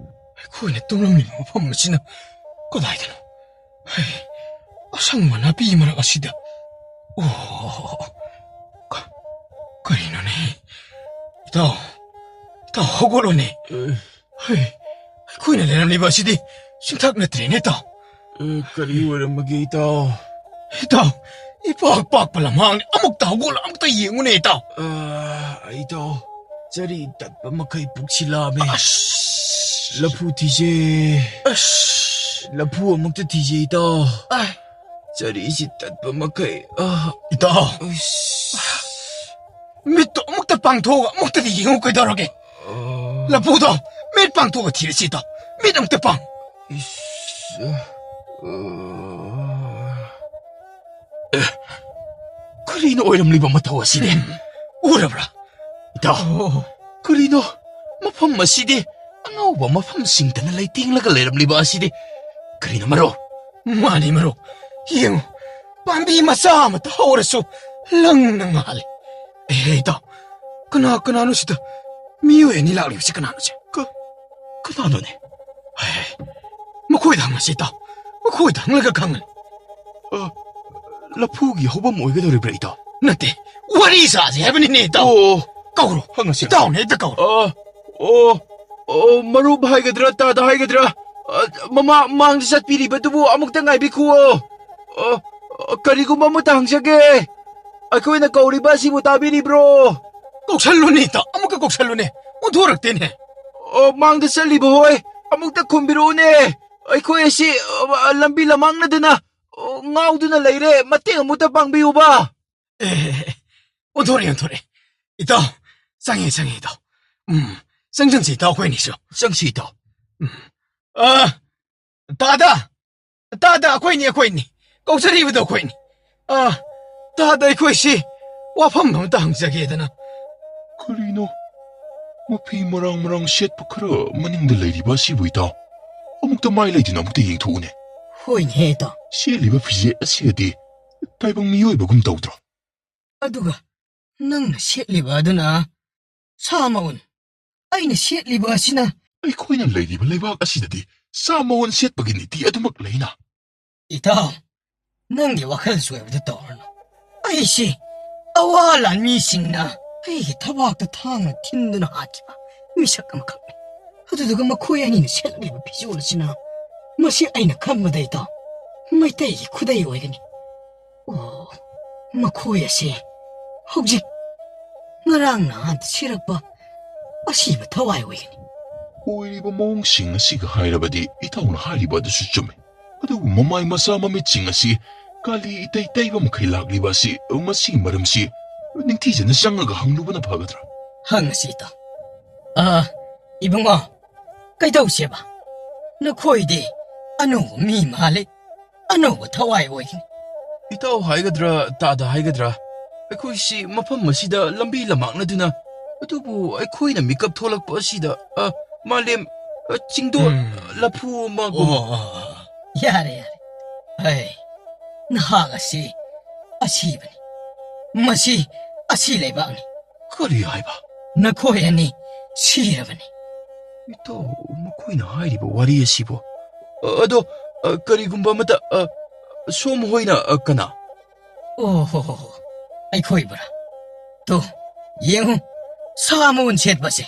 ꯑꯩꯈꯣꯏꯅ ꯇꯨꯝꯂꯝꯂꯤꯕ ꯃꯐꯝ ꯑꯁꯤꯅ ꯀꯗꯥꯏꯗꯅꯣ? ꯍꯩ, ꯑꯁꯪꯕ ꯅꯥꯄꯤ ꯃꯔꯛ ꯑꯁꯤꯗ꯫ ꯑꯣ, ꯀ-, ꯀꯔꯤꯅꯣꯅꯦ? ꯏꯇꯥꯎ, ꯏꯇꯥꯎ, ꯍꯧꯒꯠꯂꯣꯅꯦ꯫ ꯑꯦ꯫ ꯍꯩ, ꯑꯩꯈꯣꯏꯅ ꯂꯩꯔꯝꯂꯤꯕ ꯑꯁꯤꯗꯤ ꯆꯤꯡꯊꯛ ꯅꯠꯇ꯭ꯔꯦꯅꯦ, ꯏꯇꯥꯎ꯫ ꯑꯦ, ꯀꯔꯤ ꯑꯣꯏꯔꯝꯃꯒꯦ, ꯏꯇꯥꯎ? ꯏꯇꯥꯎ, ꯏꯄꯥꯛ ꯄꯥꯛꯄ ꯂꯝꯍꯥꯡꯅꯤ꯫ ꯑꯃꯨꯛꯇ ꯍꯧꯒꯠꯂ ꯑꯃꯨꯛꯇ ꯌꯦꯡꯉꯨꯅꯦ, ꯏꯇꯥꯎ꯫ ꯑ, ꯏꯇꯥꯎ, ꯆꯔꯤ ꯇꯠꯄ ꯃꯈꯩ ꯄꯨꯛꯁꯤ ꯂꯥꯝꯃꯦ꯫ ꯑꯁ꯫ ꯂꯐꯨ ꯊꯤꯁꯦ꯫ ꯑꯁ꯫ ꯂꯐꯨ ꯑꯃꯨꯛꯇ ꯊꯤꯁꯦ, ꯏꯇꯥꯎ꯫ ꯑꯥꯏ꯫ ꯆꯔꯤꯁꯤ ꯇꯠꯄ ꯃꯈꯩ, ꯑ, ꯏꯇꯥꯎ, ꯎꯏꯁ꯫ ꯃꯤꯠꯇꯣ ꯑꯃꯨꯛꯇ ꯄꯥꯡꯊꯣꯛꯑꯒ ꯑꯃꯨꯛꯇꯗꯤ ꯌꯦꯡꯉꯨ ꯀꯩꯗꯧꯔꯒꯦ? ꯑ꯫ ꯂꯐꯨꯗꯣ ꯃꯤꯠ ꯄꯥꯡꯊꯣꯛꯑꯒ ꯊꯤꯔꯁꯤ ꯏꯇꯥꯎ꯫ ꯃꯤꯠ ꯑꯃꯨꯛꯇ ꯄꯥꯡ꯫ ꯏꯁ, ꯑ, ꯑꯦ, ꯀꯔꯤꯅꯣ ꯑꯣꯏꯔꯝꯂꯤꯕ ꯃꯊꯧ ꯑꯁꯤꯗꯤ? ꯎꯝ, ꯎꯔꯕ꯭ꯔꯥ? ꯏꯇꯥꯎ, ꯑꯣ꯫ ꯀꯔꯤꯅꯣ? ꯃꯐꯝ ꯑꯁꯤꯗꯤ ꯑꯉꯧꯕ ꯃꯐꯝꯁꯤꯡꯇꯅ ꯂꯩꯇꯦꯡꯂꯒ ꯂꯩꯔꯝꯂꯤꯕ ꯑꯁꯤꯗꯤ ꯀꯔꯤꯅꯣ, ꯃꯔꯨꯞ? ꯃꯥꯅꯤ, ꯃꯔꯨꯞ꯫ ꯌꯦꯡꯉꯨ, ꯄꯥꯝꯕꯤ ꯃꯆꯥ ꯑꯃꯠꯇ ꯍꯧꯔꯁꯨ ꯂꯪꯅ ꯉꯥꯜꯂꯤ꯫ ꯑꯦ, ꯏꯇꯥꯎ, ꯀꯅꯥ, ꯀꯅꯥꯅꯣ ꯁꯤꯗ ꯃꯤꯑꯣꯏ ꯑꯅꯤ ꯂꯥꯛꯂꯤꯕꯁꯤ? ꯀꯅꯥꯅꯣ ꯁꯤ? ꯀ-, ꯀꯅꯥꯅꯣꯅꯦ? ꯍꯦ, ꯃꯈꯣꯏꯗ ꯍꯪꯉꯁꯤ, ꯏꯇꯥꯎ꯫ ꯃꯈꯣꯏꯗ ꯍꯪꯂꯒ ꯈꯪꯒꯅꯤ꯫ ꯑ, ꯂꯐꯨꯒꯤ ꯍꯧꯐꯝ ꯑꯣꯏꯒꯗꯧꯔꯤꯕ꯭ꯔꯥ, ꯏꯇꯥꯎ? ꯅꯠꯇꯦ, ꯋꯥꯔꯤ ꯁꯥꯁꯤ ꯍꯥꯏꯕꯅꯤꯅꯦ, ꯏꯇꯥꯎ꯫ ꯑꯣ, ꯀꯧꯔꯣ꯫ ꯍꯪꯉꯁꯤ꯫ ꯏꯇꯥꯎꯅ ꯍꯦꯛꯇ ꯀꯧꯔꯣ꯫ ꯑ, ꯑꯣ, ꯑꯣ, ꯃꯔꯨꯞ ꯍꯥꯏꯒꯗ꯭ꯔꯥ, ꯇꯥꯗ ꯍꯥꯏꯒꯗ꯭ꯔꯥ? ꯑ, ꯃꯃꯥ-, ꯃꯥꯡꯗ ꯆꯠꯄꯤꯔꯤꯕꯗꯨꯕꯨ ꯑꯃꯨꯛꯇ ꯉꯥꯏꯕꯤꯈꯨꯑꯣ꯫ ꯑ, ꯑ, ꯀꯔꯤꯒꯨꯝꯕ ꯑꯃꯇ ꯍꯪꯖꯒꯦ꯫ ꯑꯩꯈꯣꯏꯅ ꯀꯧꯔꯤꯕ ꯑꯁꯤꯕꯨ ꯇꯥꯕꯤꯔꯤꯕ꯭ꯔꯣ? ꯀꯧꯁꯜꯂꯨꯅꯦ, ꯏꯇꯥꯎ, ꯑꯃꯨꯛꯀ ꯀꯧꯁꯜꯂꯨꯅꯦ꯫ ꯑꯣꯟꯊꯣꯔꯛꯇꯦꯅꯦ꯫ ꯑꯣ, ꯃꯥꯡꯗ ꯆꯠꯂꯤꯕ ꯍꯣꯏ, ꯑꯃꯨꯛꯇ ꯈꯨꯝꯕꯤꯔꯛꯎꯅꯦ꯫ ꯑꯩꯈꯣꯏ ꯑꯁꯤ, ꯑ, ꯂꯝꯕꯤ ꯂꯃꯥꯡꯅꯗꯅ, ꯑ, ꯉꯥꯎꯗꯨꯅ ꯂꯩꯔꯦ꯫ ꯃꯇꯦꯡ ꯑꯃꯨꯛꯇ ꯄꯥꯡꯕꯤꯌꯨꯕ꯫ ꯑꯦ, ꯑꯦ, ꯑꯦ, ꯑꯣꯟꯊꯣꯔꯛꯑꯦ, ꯑꯣꯟꯊꯣꯔꯛꯑꯦ꯫ ꯏꯇꯥꯎ, ꯆꯪꯉꯦ, ꯆꯪꯉꯦ, ꯏꯇꯥꯎ꯫ ꯎꯝ, ꯆꯪꯁꯤꯟꯁꯤ, ꯏꯇꯥꯎ, ꯑꯩꯈꯣꯏꯅꯤꯁꯨ꯫ ꯆꯪꯁꯤ, ꯏꯇꯥꯎ꯫ ꯎꯝ꯫ ꯑ, ꯇꯥꯗ! ꯇꯥꯗ, ꯑꯩꯈꯣꯏꯅꯤ, ꯑꯩꯈꯣꯏꯅꯤ꯫ ꯀꯧꯖꯔꯤꯕꯗꯣ ꯑꯩꯈꯣꯏꯅꯤ꯫ ꯑ, ꯇꯥꯗ, ꯑꯩꯈꯣꯏꯁꯤ ꯋꯥꯐꯝ ꯑꯃꯇ ꯍꯪꯖꯒꯦꯗꯅ꯫ ꯀꯔꯤꯅꯣ? ꯃꯐꯤ ꯃꯔꯥꯡ ꯃꯔꯥꯡ ꯁꯦꯠꯄ ꯈꯔ ꯃꯅꯤꯡꯗ ꯂꯩꯔꯤꯕ ꯑꯁꯤꯕꯨ, ꯏꯇꯥꯎ? ꯑꯃꯨꯛꯇ ꯃꯥꯏ ꯂꯩꯗꯨꯅ ꯑꯃꯨꯛꯇ ꯌꯦꯡꯊꯣꯛꯎꯅꯦ꯫ ꯍꯣꯏꯅꯦ, ꯏꯇꯥꯎ꯫ ꯁꯦꯠꯂꯤꯕ ꯐꯤꯖꯦꯠ ꯑꯁꯤꯒꯗꯤ ꯇꯥꯏꯕꯪ ꯃꯤꯑꯣꯏꯕꯒꯨꯝ ꯇꯧꯗ꯭ꯔꯣ? ꯑꯗꯨꯒ ꯅꯪꯅ ꯁꯦꯠꯂꯤꯕ ꯑꯗꯨꯅ ꯁꯥ ꯃꯎꯟ, ꯑꯩꯅ ꯁꯦꯠꯂꯤꯕ ꯑꯁꯤꯅ ꯑꯩꯈꯣꯏꯅ ꯂꯩꯔꯤꯕ ꯂꯩꯕꯥꯛ ꯑꯁꯤꯗꯗꯤ ꯁꯥ ꯃꯎꯟ ꯁꯦꯠꯄꯒꯤ ꯅꯤꯇꯤ ꯑꯗꯨꯃꯛ ꯂꯩꯅ꯫ ꯏꯇꯥꯎ, ꯅꯪꯒꯤ ꯋꯥꯈꯜ ꯆꯣꯏꯕꯗꯨ ꯇꯧꯔꯅꯨ꯫ ꯑꯩꯁꯤ ꯑꯋꯥ ꯂꯥꯟꯃꯤꯁꯤꯡꯅ ꯑꯩꯒꯤ ꯊꯕꯥꯛꯇ ꯊꯥꯡꯅ ꯊꯤꯟꯗꯨꯅ ꯍꯥꯠꯈꯤꯕ ꯃꯤꯁꯛ ꯑꯃꯈꯛꯅꯤ꯫ ꯑꯗꯨꯗꯨꯒ ꯃꯈꯣꯏ ꯑꯅꯤꯅ ꯁꯦꯠꯂꯤꯕ ꯐꯤꯖꯣꯜ ꯑꯁꯤꯅ, ꯃꯁꯤ ꯑꯩꯅ ꯈꯟꯕꯗ, ꯏꯇꯥꯎ, ꯃꯩꯇꯩꯒꯤ ꯈꯨꯗꯩ ꯑꯣꯏꯒꯅꯤ꯫ ꯑꯣ, ꯃꯈꯣꯏ ꯑꯁꯤ ꯍꯧꯖꯤꯛ ꯉꯔꯥꯡ ꯅꯍꯥꯟ ꯁꯤꯔꯛꯄ ꯑꯁꯤꯕ ꯊꯋꯥꯏ ꯑꯣꯏꯒꯅꯤ꯫ ꯑꯣꯏꯔꯤꯕ ꯃꯑꯣꯡꯁꯤꯡ ꯑꯁꯤꯒ ꯍꯥꯏꯔꯕꯗꯤ ꯏꯇꯥꯎꯅ ꯍꯥꯏꯔꯤꯕ ꯑꯗꯨꯁꯨ ꯆꯨꯝꯃꯤ꯫ ꯑꯗꯨꯕꯨ ꯃꯃꯥꯏ ꯃꯆꯥ ꯃꯃꯤꯠꯁꯤꯡ ꯑꯁꯤ ꯀꯥꯂꯤ ꯏꯇꯩ ꯇꯩꯕ ꯃꯈꯩ ꯂꯥꯛꯂꯤꯕ ꯑꯁꯤ, ꯃꯁꯤꯒꯤ ꯃꯔꯝꯁꯤ ꯅꯤꯡꯊꯤꯖꯅ ꯆꯪꯉꯒ ꯍꯪꯂꯨꯕꯅ ꯐꯒꯗ꯭ꯔꯥ? ꯍꯪꯉꯁꯤ, ꯏꯇꯥꯎ꯫ ꯑꯥ, ꯏꯕꯨꯡꯉꯣ, ꯀꯩꯗꯧꯁꯦꯕ? ꯅꯈꯣꯏꯗꯤ ꯑꯅꯧꯕ ꯃꯤ ꯃꯥꯜꯂꯤ, ꯑꯅꯧꯕ ꯊꯋꯥꯏ ꯑꯣꯏꯒꯅꯤ꯫ ꯏꯇꯥꯎ ꯍꯥꯏꯒꯗ꯭ꯔꯥ, ꯇꯥꯗ ꯍꯥꯏꯒꯗ꯭ꯔꯥ, ꯑꯩꯈꯣꯏꯁꯤ ꯃꯐꯝ ꯑꯁꯤꯗ ꯂꯝꯕꯤ ꯂꯝꯃꯥꯡꯅꯗꯨꯅ, ꯑꯗꯨꯕꯨ ꯑꯩꯈꯣꯏꯅ ꯃꯤꯀꯞ ꯊꯣꯛꯂꯛꯄ ꯑꯁꯤꯗ, ꯑ, ꯃꯥꯂꯦꯝ, ꯑ, ꯆꯤꯡꯗꯣꯜ, ꯎꯝ꯫ ꯂꯐꯨ ꯑꯃꯒꯨꯝ꯫ ꯑꯣ, ꯑꯣ, ꯑꯣ, ꯌꯥꯔꯦ, ꯌꯥꯔꯦ꯫ ꯍꯩ, ꯅꯍꯥꯛ ꯑꯁꯤ ꯑꯁꯤꯕꯅꯤ꯫ ꯃꯁꯤ ꯑꯁꯤ ꯂꯩꯕꯥꯛꯅꯤ꯫ ꯀꯔꯤ ꯍꯥꯏꯕ? ꯅꯈꯣꯏ ꯑꯅꯤ ꯁꯤꯔꯕꯅꯤ꯫ ꯏꯇꯥꯎ, ꯃꯈꯣꯏꯅ ꯍꯥꯏꯔꯤꯕ ꯋꯥꯔꯤ ꯑꯁꯤꯕꯨ? ꯑ, ꯑꯗꯣ, ꯑ, ꯀꯔꯤꯒꯨꯝꯕ ꯑꯃꯇ, ꯑ, ꯁꯣꯝ ꯍꯣꯏꯅ, ꯑ, ꯀꯅꯥ? ꯑꯣ ꯍꯣ ꯍꯣ ꯍꯣ, ꯑꯩꯈꯣꯏꯕꯨꯔꯥ? ꯇꯣ, ꯌꯦꯡꯉꯨ, ꯁꯥ ꯃꯎꯟ ꯁꯦꯠꯄꯁꯦ,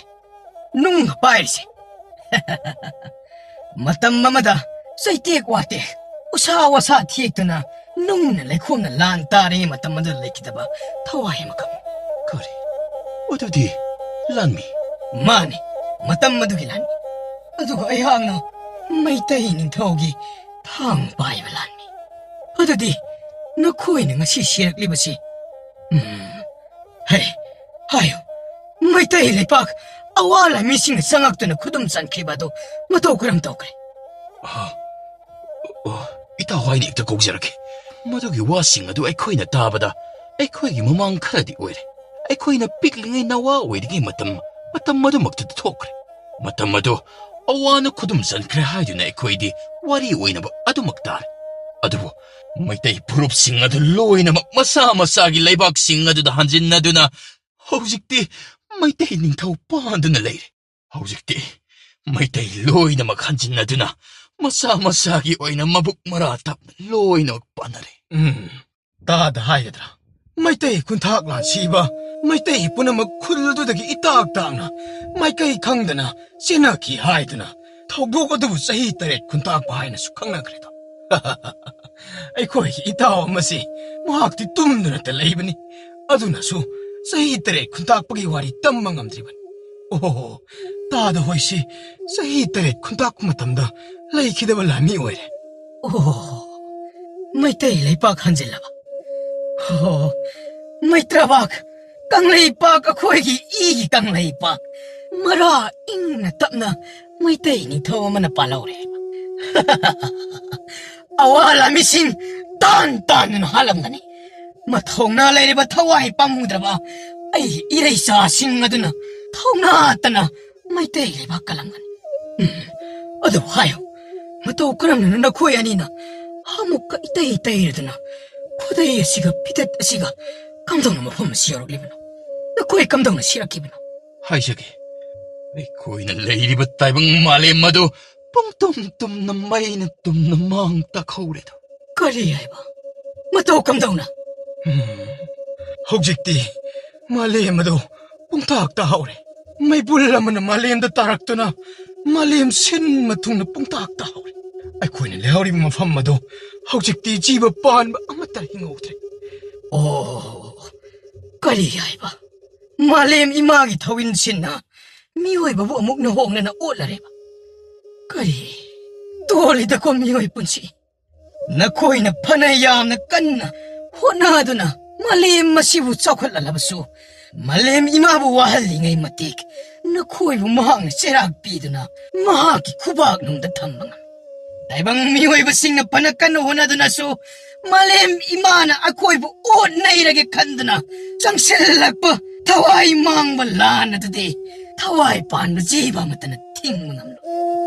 ꯅꯨꯡꯒ ꯄꯥꯏꯔꯤꯁꯦ꯫ ꯃꯇꯝ ꯑꯃꯗ ꯆꯩꯇꯦꯛ ꯋꯥꯇꯦꯛ, ꯎꯁꯥ ꯋꯥꯁꯥ ꯊꯦꯛꯇꯨꯅ ꯅꯨꯡꯅ ꯂꯩꯈꯣꯝꯅ ꯂꯥꯟ ꯇꯥꯔꯤꯉꯩ ꯃꯇꯝ ꯑꯗꯨꯗ ꯂꯩꯈꯤꯗꯕ ꯊꯋꯥꯏ ꯑꯃꯈꯛ꯫ ꯀꯔꯤ? ꯑꯗꯨꯗꯤ ꯂꯥꯟꯃꯤ? ꯃꯥꯅꯤ, ꯃꯇꯝ ꯑꯗꯨꯒꯤ ꯂꯥꯟꯃꯤ꯫ ꯑꯗꯨꯒ ꯑꯩꯍꯥꯛꯅ ꯃꯩꯇꯩ ꯅꯤꯡꯊꯧꯒꯤ ꯊꯥꯡ ꯄꯥꯏꯕ ꯂꯥꯟꯃꯤ꯫ ꯑꯗꯨꯗꯤ ꯅꯈꯣꯏꯅ ꯉꯁꯤ ꯁꯤꯔꯛꯂꯤꯕꯁꯤ, ꯎꯝ, ꯍꯦ, ꯍꯥꯏꯌꯨ, ꯃꯩꯇꯩ ꯂꯩꯄꯥꯛ ꯑꯋꯥ ꯂꯥꯟꯃꯤꯁꯤꯡꯅ ꯆꯪꯉꯛꯇꯨꯅ ꯈꯨꯗꯨꯝ ꯆꯟꯈ꯭ꯔꯤꯕ ꯑꯗꯨ ꯃꯇꯧ ꯀꯔꯝ ꯇꯧꯈ꯭ꯔꯦ? ꯑ, ꯑ, ꯏꯇꯥꯎ ꯍꯥꯏꯅ ꯍꯦꯛꯇ ꯀꯧꯖꯔꯛꯀꯦ꯫ ꯃꯗꯨꯒꯤ ꯋꯥꯁꯤꯡ ꯑꯗꯨ ꯑꯩꯈꯣꯏꯅ ꯇꯥꯕꯗ ꯑꯩꯈꯣꯏꯒꯤ ꯃꯃꯥꯡ ꯈꯔꯗꯤ ꯑꯣꯏꯔꯦ꯫ ꯑꯩꯈꯣꯏꯅ ꯄꯤꯛꯂꯤꯉꯩ ꯅꯋꯥ ꯑꯣꯏꯔꯤꯉꯩ ꯃꯇꯝ, ꯃꯇꯝ ꯑꯗꯨꯃꯛꯇꯨꯗ ꯊꯣꯛꯈ꯭ꯔꯦ꯫ ꯃꯇꯝ ꯑꯗꯨ ꯑꯋꯥꯅ ꯈꯨꯗꯨꯝ ꯆꯟꯈ꯭ꯔꯦ ꯍꯥꯏꯗꯨꯅ ꯑꯩꯈꯣꯏꯗꯤ ꯋꯥꯔꯤ ꯑꯣꯏꯅꯕ ꯑꯗꯨꯃꯛ ꯇꯥꯔꯦ꯫ ꯑꯗꯨꯕꯨ ꯃꯩꯇꯩ ꯐꯨꯔꯨꯞꯁꯤꯡ ꯑꯗꯨ ꯂꯣꯏꯅꯃꯛ ꯃꯁꯥ ꯃꯁꯥꯒꯤ ꯂꯩꯕꯥꯛꯁꯤꯡ ꯑꯗꯨꯗ ꯍꯟꯖꯤꯟꯅꯗꯨꯅ ꯍꯧꯖꯤꯛꯇꯤ ꯃꯩꯇꯩ ꯅꯤꯡꯊꯧ ꯄꯥꯟꯗꯨꯅ ꯂꯩꯔꯦ꯫ ꯍꯧꯖꯤꯛꯇꯤ ꯃꯩꯇꯩ ꯂꯣꯏꯅꯃꯛ ꯍꯟꯖꯤꯟꯅꯗꯨꯅ ꯃꯁꯥ ꯃꯁꯥꯒꯤ ꯑꯣꯏꯅ ꯃꯕꯨꯛ ꯃꯔꯥ ꯇꯞꯅ ꯂꯣꯏꯅꯃꯛ ꯄꯥꯟꯅꯔꯦ꯫ ꯎꯝ, ꯇꯥꯗ ꯍꯥꯏꯒꯗ꯭ꯔꯥ? ꯃꯩꯇꯩ ꯈꯨꯟꯊꯥꯛ ꯂꯥꯟꯁꯤꯕ, ꯃꯩꯇꯩ ꯄꯨꯝꯅꯃꯛ ꯈꯨꯜ ꯑꯗꯨꯗꯒꯤ ꯏꯇꯥꯛ ꯇꯥꯛꯅ ꯃꯥꯏꯀꯩ ꯈꯪꯗꯅ ꯆꯦꯟꯅꯈꯤ ꯍꯥꯏꯗꯨꯅ ꯊꯧꯗꯣꯛ ꯑꯗꯨꯕꯨ ꯆꯍꯤ ꯇꯔꯦꯠ ꯈꯨꯟꯇꯥꯛꯄ ꯍꯥꯏꯅꯁꯨ ꯈꯪꯅꯈ꯭ꯔꯦꯗꯣ꯫ ꯑꯩꯈꯣꯏꯒꯤ ꯏꯇꯥꯎ ꯑꯃꯁꯤ ꯃꯍꯥꯛꯇꯤ ꯇꯨꯝꯗꯨꯅꯇ ꯂꯩꯕꯅꯤ꯫ ꯑꯗꯨꯅꯁꯨ ꯆꯍꯤ ꯇꯔꯦꯠ ꯈꯨꯟꯇꯥꯛꯄꯒꯤ ꯋꯥꯔꯤ ꯇꯝꯕ ꯉꯝꯗ꯭ꯔꯤꯕꯅꯤ꯫ ꯑꯣꯍꯣ, ꯇꯥꯗ ꯍꯣꯏꯁꯤ ꯆꯍꯤ ꯇꯔꯦꯠ ꯈꯨꯟꯇꯥꯛꯄ ꯃꯇꯝꯗ ꯂꯩꯈꯤꯗꯕ ꯂꯥꯟꯃꯤ ꯑꯣꯏꯔꯦ꯫ ꯑꯣꯍꯣ, ꯃꯩꯇꯩ ꯂꯩꯄꯥꯛ ꯍꯟꯖꯤꯜꯂꯕ꯫ ꯍꯣ, ꯃꯩꯇ꯭ꯔꯕꯥꯛ, ꯀꯪꯂꯩꯄꯥꯛ, ꯑꯩꯈꯣꯏꯒꯤ ꯏꯒꯤ ꯀꯪꯂꯩꯄꯥꯛ꯫ ꯃꯔꯥ ꯏꯪꯅ ꯇꯞꯅ ꯃꯩꯇꯩ ꯅꯤꯡꯊꯧ ꯑꯃꯅ ꯄꯥꯜꯍꯧꯔꯦ꯫ ꯑꯋꯥ ꯂꯥꯟꯃꯤꯁꯤꯡ ꯇꯥꯟ ꯇꯥꯟꯗꯨꯅ ꯍꯥꯠꯂꯝꯒꯅꯤ꯫ ꯃꯊꯧꯅꯥ ꯂꯩꯔꯤꯕ ꯊꯋꯥꯏ ꯄꯥꯝꯃꯨꯗ꯭ꯔꯕ ꯑꯩꯒꯤ ꯏꯔꯩꯆꯥꯁꯤꯡ ꯑꯗꯨꯅ ꯊꯧꯅꯥꯇꯅ ꯃꯩꯇꯩ ꯂꯩꯕꯥꯛ ꯀꯜꯂꯝꯒꯅꯤ꯫ ꯎꯝ, ꯑꯗꯨ ꯍꯥꯏꯌꯨ, ꯃꯇꯧ ꯀꯔꯝꯅꯅꯣ ꯅꯈꯣꯏ ꯑꯅꯤꯅ ꯑꯃꯨꯛꯀ ꯏꯇꯩ ꯇꯩꯔꯗꯨꯅ ꯈꯨꯗꯩ ꯑꯁꯤꯒ ꯐꯤꯗꯠ ꯑꯁꯤꯒ ꯀꯝꯗꯧꯅ ꯃꯐꯝ ꯑꯁꯤ ꯌꯧꯔꯛꯂꯤꯕꯅꯣ? ꯅꯈꯣꯏ ꯀꯝꯗꯧꯅ ꯁꯤꯔꯛꯈꯤꯕꯅꯣ? ꯍꯥꯏꯖꯒꯦ, ꯑꯩꯈꯣꯏꯅ ꯂꯩꯔꯤꯕ ꯇꯥꯏꯕꯪ ꯃꯥꯂꯦꯝ ꯑꯗꯨ ꯄꯨꯡꯇꯨꯝ ꯇꯨꯝꯅ ꯃꯩꯅ ꯇꯨꯝꯅ ꯃꯥꯡ ꯇꯥꯛꯍꯧꯔꯦꯗꯣ꯫ ꯀꯔꯤ ꯍꯥꯏꯕ? ꯃꯇꯧ ꯀꯝꯗꯧꯅ? ꯎꯝ, ꯍꯧꯖꯤꯛꯇꯤ ꯃꯥꯂꯦꯝ ꯑꯗꯨ ꯄꯨꯡꯇꯥꯛ ꯇꯥꯍꯧꯔꯦ꯫ ꯃꯩꯕꯨꯜ ꯑꯃꯅ ꯃꯥꯂꯦꯝꯗ ꯇꯥꯔꯛꯇꯨꯅ ꯃꯥꯂꯦꯝ ꯁꯤꯟꯕ ꯊꯨꯡꯅ ꯄꯨꯡꯇꯥꯛ ꯇꯥꯍꯧꯔꯦ꯫ ꯑꯩꯈꯣꯏꯅ ꯂꯩꯍꯧꯔꯤꯕ ꯃꯐꯝ ꯑꯗꯨ ꯍꯧꯖꯤꯛꯇꯤ ꯖꯤꯕ ꯄꯥꯟꯕ ꯑꯃꯠꯇ ꯍꯤꯡꯍꯧꯗ꯭ꯔꯦ꯫ ꯑꯣ, ꯀꯔꯤ ꯍꯥꯏꯕ? ꯃꯥꯂꯦꯝ ꯏꯃꯥꯒꯤ ꯊꯧꯋꯤꯟꯁꯤꯟꯅ ꯃꯤꯑꯣꯏꯕꯕꯨ ꯑꯃꯨꯛ ꯅꯧꯍꯣꯡꯅꯅ ꯑꯣꯠꯂꯔꯦꯕ? ꯀꯔꯤ ꯇꯣꯜꯂꯤꯗꯀꯣ ꯃꯤꯑꯣꯏ ꯄꯨꯟꯁꯤ? ꯅꯈꯣꯏꯅ ꯐꯅ ꯌꯥꯝꯅ ꯀꯟꯅ ꯍꯣꯠꯅꯗꯨꯅ ꯃꯥꯂꯦꯝ ꯑꯁꯤꯕꯨ ꯆꯥꯎꯈꯠꯍꯜꯂꯕꯁꯨ, ꯃꯥꯂꯦꯝ ꯏꯃꯥꯕꯨ ꯋꯥꯍꯜꯂꯤꯉꯩ ꯃꯇꯤꯛ ꯅꯈꯣꯏꯕꯨ ꯃꯍꯥꯛꯅ ꯆꯩꯔꯥꯛ ꯄꯤꯗꯨꯅ ꯃꯍꯥꯛꯀꯤ ꯈꯨꯕꯥꯛꯅꯨꯡꯗ ꯊꯝꯕ ꯉꯝꯃꯤ꯫ ꯇꯥꯏꯕꯪ ꯃꯤꯑꯣꯏꯕꯁꯤꯡꯅ ꯐꯅ ꯀꯟꯅ ꯍꯣꯠꯅꯗꯨꯅꯁꯨ, ꯃꯥꯂꯦꯝ ꯏꯃꯥꯅ ꯑꯩꯈꯣꯏꯕꯨ ꯑꯣꯠ ꯅꯩꯔꯒꯦ ꯈꯟꯗꯨꯅ ꯆꯪꯁꯤꯜꯂꯛꯄ ꯊꯋꯥꯏ ꯃꯥꯡꯕ ꯂꯥꯟ ꯑꯗꯨꯗꯤ ꯊꯋꯥꯏ ꯄꯥꯟꯕ ꯖꯤꯕ ꯑꯃꯠꯇꯅ ꯊꯤꯡꯕ ꯉꯝꯂꯣꯏ꯫